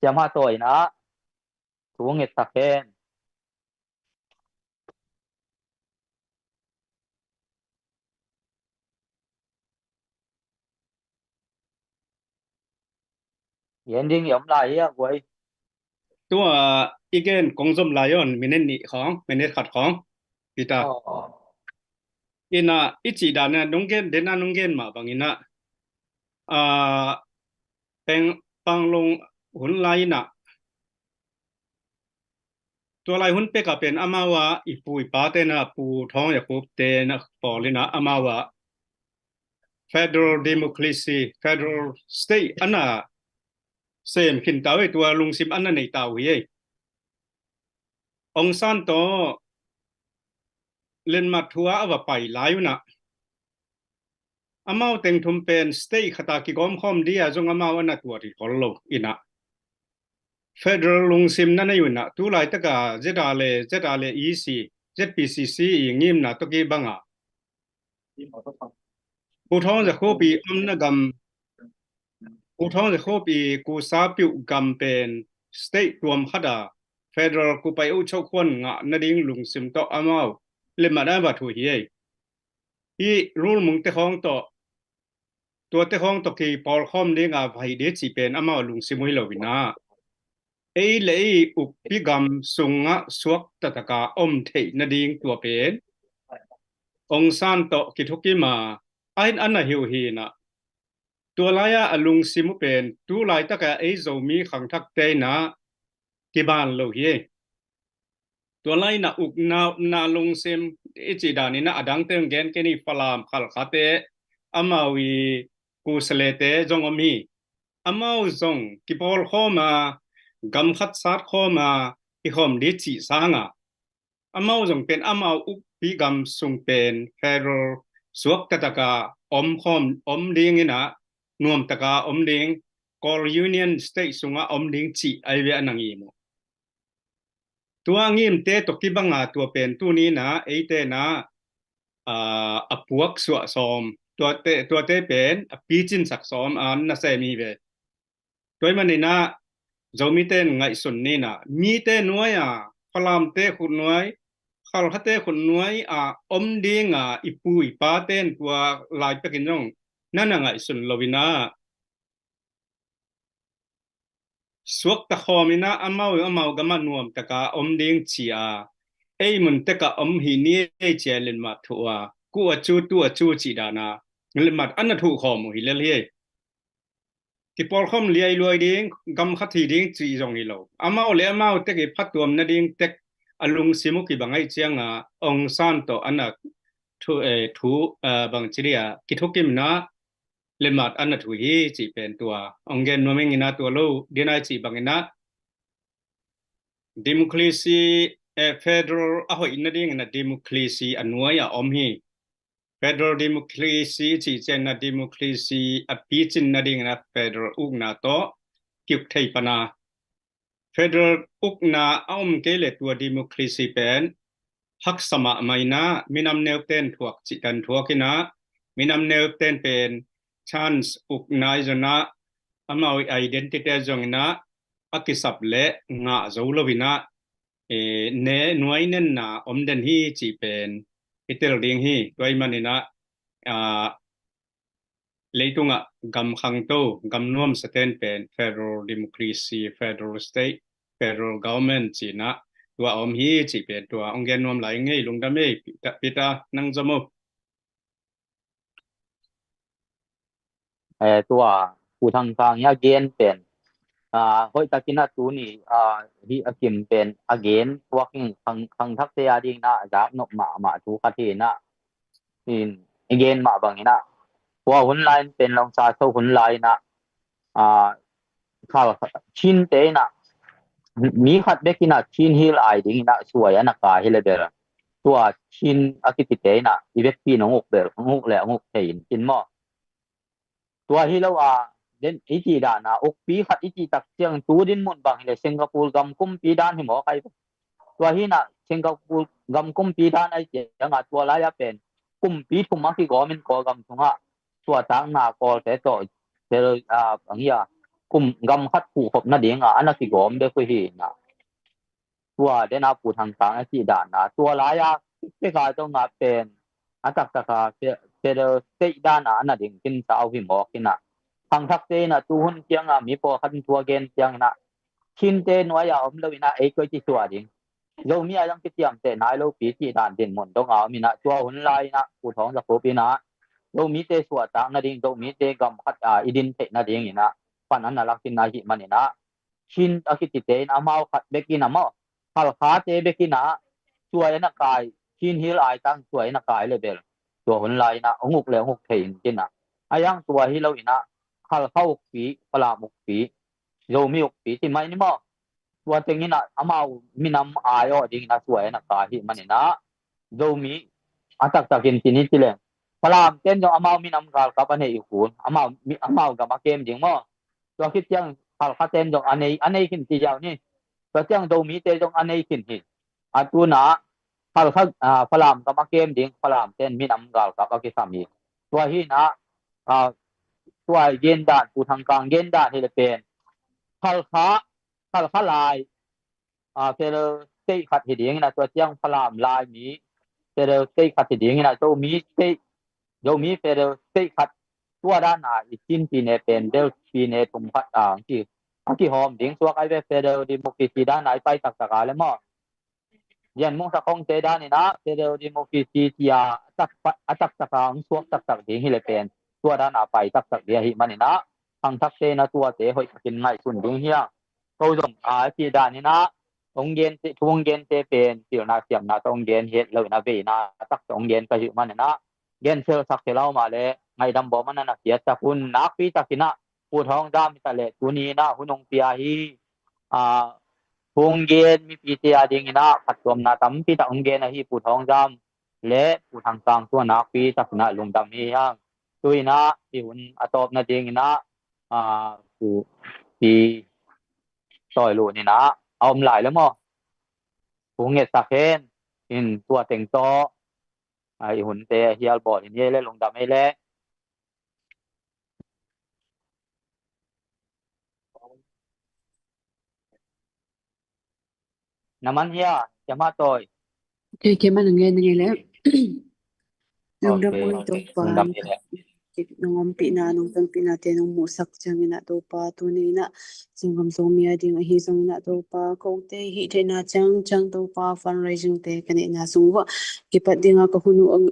Siamah Tawi in ah thu hong ngetsak hen. Gen ding i om lai hi a guai. Tua i gen kong zom lai on minute nih khawng, minute khat khawng. Peter. Aw. Ina i cih dan a nong gen, den a nong gen mah bang ina, ah, peng, Panglong hun lai ina, tua lai hun pek a pen amau a i pu i pate na, Pu Thawng Za Khup te na pawl ina amau a federal democracy, federal state ana sem khin ta uh ei, tua lungsim ana nei ta uh hi ei. Aung San tawh Lenmat thu a a va pai lai una, amau teng thum pen state khat a kigawm khawm ding a zong amau ana tuat hi khol lo ina, federal lungsim na nei una, tu laitaka Z R le, Z R le E C, Z P C C i ngimna tawh kibang a, Pu Thawng Za Khup i omna gam, Pu Thawng Za Khup i kusa piuh gam pen state tuam khat a federal kupai uh chauh khuan ngah nading lungsim tawh amau Lenmat a va thu hi ei. Hih rulmung te khawng tawh, tua te khawng tawh kipawlkhawm ding a va hi ding cih pen amau lungsim uh hi lo ina, ei le ei ukpi gam sungah suak taktak a om theih nading tua pen Aung San tawh kithukim a, a in ana hi uh hi ina, tua lai a a lungsim uh pen tu laitaka ei Zomi khangthakte ina kiban lo hi ei. Tua lai ina ukna, upna lungsim i cih dan ina a dangte hong gen kei ni, Falam Khalkhate, amau i kusalete zong om hi. Amau zong kipawlkhawm a, gam khat sat khawm a i khawm ding cih sang a, amau zong pen amau ukpi gam sung pen federal suak taktak a om khawm, om ding ina, nuam taka om ding, Kawl Union State sungah om ding cih ahi ve a na ngim uh. Tua ngimte tawh kibang a tua pen tuni ina eite ina, ah, a puak suah sawm, tuate, tuate pen a picinsak sawm a na sem hi ve. Tua hi man ina Zomite in ngaihsun ni ina, mite nuai a, Falamte khut nuai, Khalkhate khut nuai a om ding a i pu i pate in tua lai pekin zong na na ngaihsun lo ina, suakta khawm inah amau amau gamah nuamtaka om ding ci-a, ei mun tekah om hi ni ei ci-a letmat thuh a, kuh a cu tuh a cu cih dana letmat a na thuh khawm uh hi lel hi. Kipawlkhawm liailuai ding, gam khat hi ding cih zong hi lo. Amau le amau tek i phatuam nading tek a lungsim uh kibang aih cianga Aung San tawh a na thu, eh, thu, eh, bang ci dia, kithukimna letmat a na thu hi cih pen tua hong gen nuam ing ina, tua lo dinai cih bang ina democracy, eh, federal a hoih nading ina democracy a nuai a om hi. Federal democracy cih ciangin a democracy a picin nading ina federal ukna tawh kiuk thei pana. Federal ukna a om kei le tua democracy pen haksa mahmah ina minam neuten thuak cihtan thuak ina, minam neuten pen chance ukna i zona amau i identity zong ina a kisap le ngah zo lo ina, eh, ne nuai nenna om den hi cih pen i tel ding hi. Tua i man ina, ah, leitungah gam khangto, gam nuamsa ten pen federal democracy, federal state, federal government cihna tua om hi cih pen tua hong gen nuam lai ngei. Lungdam ei, Peter, Peter, nang zom uh. Eh, tua Pu Thang Kang hi a gen pen, ah, hoih takin a tuni, ah, hi a kim pen a gen puak in khang, khangthakte a ding na a zak nop mahmah thu khat hi na. In, i gen mah bangin ah tua hun lai in pen longsa so hun lai in ah, ah, khal Chinte in ah mi khat bek in ah Chin Hill ai ding in ah suai a na kai hi le bel, tua Chin a kipite in ah i vekpi in hong uk bel, hong uk le hong uk thei in kin maw? Tua hi lo a, den i cih dan a ukpi khat i cih tak ciang tu din mun bang hi le Singapore gam kumpi dan hi maw kai. Tua hi na Singapore gam kumpi dan ai ciang a tua lai a pen kumpi thum a kigawm in Kawlgam sungah suahtakna Kawlte tawh tel a bang hi a, kum gam khat khuh khop nading a a na kigawm bek uh hi na. Tua den a Pu Thang Kang a cih dan a tua lai a pek a zong a pen a taktak a fe-, federal state dan a a na ding kin sa uh hi mawk in ah. Khangthakte in ah tu hun ciang a mi pawlkhat in thu a gen ciang in ah Chinte nuai a om lo in ah ei koi ci suah ding. Zomi a zong kiciamteh nai lo pi cih dan din mun dong a om in ah tua hun lai in ah Pu Thawng Za Khup in ah Zomite suahtak nading, Zomite gam khat a i din theih nading in ah pan a na lak in ah hih man in ah Chin a kitite in amau khat bek in ah maw, Halkhate bek in ah suai a na kai, Chin Hill ai tang suai a na kai le bel tua hun lai in ah hong uk le hong uk thei in kin ah. A yang tua hi lo in ah Halkha ukpi, Falam ukpi, Zomi ukpi ti mai ni maw? Tua teng in ah amau minam ai aw ding in ah suai a na kai hi man in ah Zomi a taktak in ti ni ci leng Falam ten zong amau minam galkap a nei uh hun, amau, mi-, amau gam a kem ding maw? Tua khit ciang Halkha ten zong a nei, a nei khin ci ziau ni. Tua ciang Zomite zong a nei khin hi. A tuna Halkha, ah, Falam gam a kem ding Falam ten minam galkap a kisam hi. Tua hi na, ah, tua gen dan, Pu Thang Kang gen dan hi le pen Halkha, Halkha lai, ah, federal state khat hi ding in ah tua ciang Falam lai mi federal state khat hi ding in ah Zomi state, Zomi federal state khat tua dan a i Chin pine pen bel pine thum khat a ki, a kihawm ding suak ai ve federal democracy dan a i pai taktak a le maw? Zian Mung Sa Khong te dan in ah federal democracy tia a tak, a taktak a hong suak taktak ding hi le pen tua dan a pai taktak ding ahi man in ah khangthakte in ah tuate hoih takin ngaihsun ding hi a. Ko zong a cih dan in ah hong gente, thu hong gente pen pilna siamna tawh hong gen het lo in ah veina a taktak hong gen ka hih man in ah gen selsak hi lo mah le ngaihdam bawm a na na piaksak un nakpi takin ah Pu Thawng Za Khup hi ta le tuni in ah hun hong pia hi. Ah, thu hong gen mipite a ding in ah phattuamna tampi tak hong gen ahi Pu Thawng Za Khup le Pu Thang Kang tua nakpi takin ah lungdam hi hang. Tu in ah i hun a tawp nading in ah, ah, Pu Pi Tawi Lun in ah a om lai le maw? Thu ngetsak hen in tua teng tawh, ah, i hunte hial bawl in hi le lungdam hi le. Na man hia, Sia Ma Tawi? Kei, kei man a ngen, ngen le. Lungdam, okay, oi, okay. Topa. Lungdam hi le. nong ompihna, nong tonpihna te nong muhsak ciangin ah Topa, tuni in ah Zogam Zomi a ding ahi zongin ah Topa, kote hih theihna ciangciang Topa, fundraising te ka neihna sung uah kipat dinga ka hun uh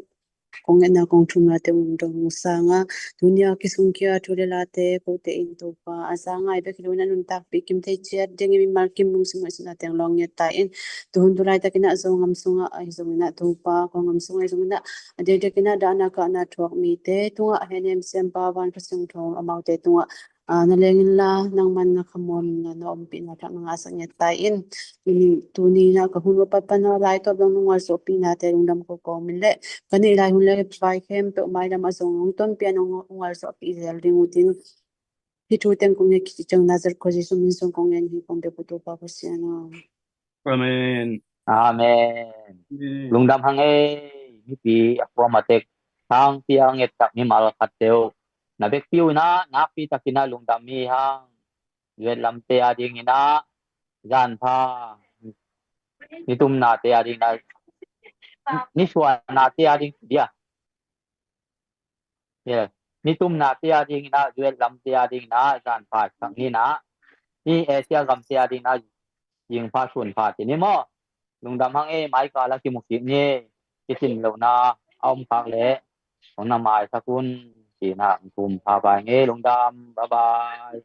kong ngetna kong thumna te um dong sanga, tuni a kisungkhia thu le late kote in Topa, a za ngai bek hi lo in ah nuntakpih kim thei ciat dingin mimal kim lungsim ngaihsutna teng lawng ngiat ta in, tuhun tu laitakin ah Zogam sungah ahi zongin ah Topa, Kawlgam sungah ahi zongin ah a dekdek in ah dahna kahna thuak mite tungah henem siampa van Kha Siangtho amaute tungah, aa, na leng inla nangman na khamuanna, na ompihna thakin na ngahsak ngiat ta in. Tuni, tuni in ah ka hun uah pat pan a lai tawp dong nong gualzawhpihna te lungdam ko kawmin le ka neih lai hun le vai khempeuh mailam ah zong nong tonpih a nong gualzawhpih zel ding uh ding. Hih thu teng kong nget khit ciang Nazareth khua Jesu min sung kong ngen hi, kong biak uh Topa Pasian aw. Amen. Amen. Amen. Lungdam hang ei, mipi a kuam a tek, thangpi a ngetsak mimal khat teuh na vekpi uh in ah nakpi takin ah lungdam hi hang. Zuet lamte a dingin ah zanpha, nitumnate a dingin ah, nisuanate a ding dia. Yeah. Nitumnate a dingin ah, zuet lamte a dingin ah zanpha sang hi in ah, i Asia gamte a dingin ah zingpha sunpha ci ni maw. Lungdam hang ei, mai kal a kimu kik ni. Kicin lohna a om khak leh hong na maisak un ci in ah, thum pha bai ngei, lungdam, bye bye.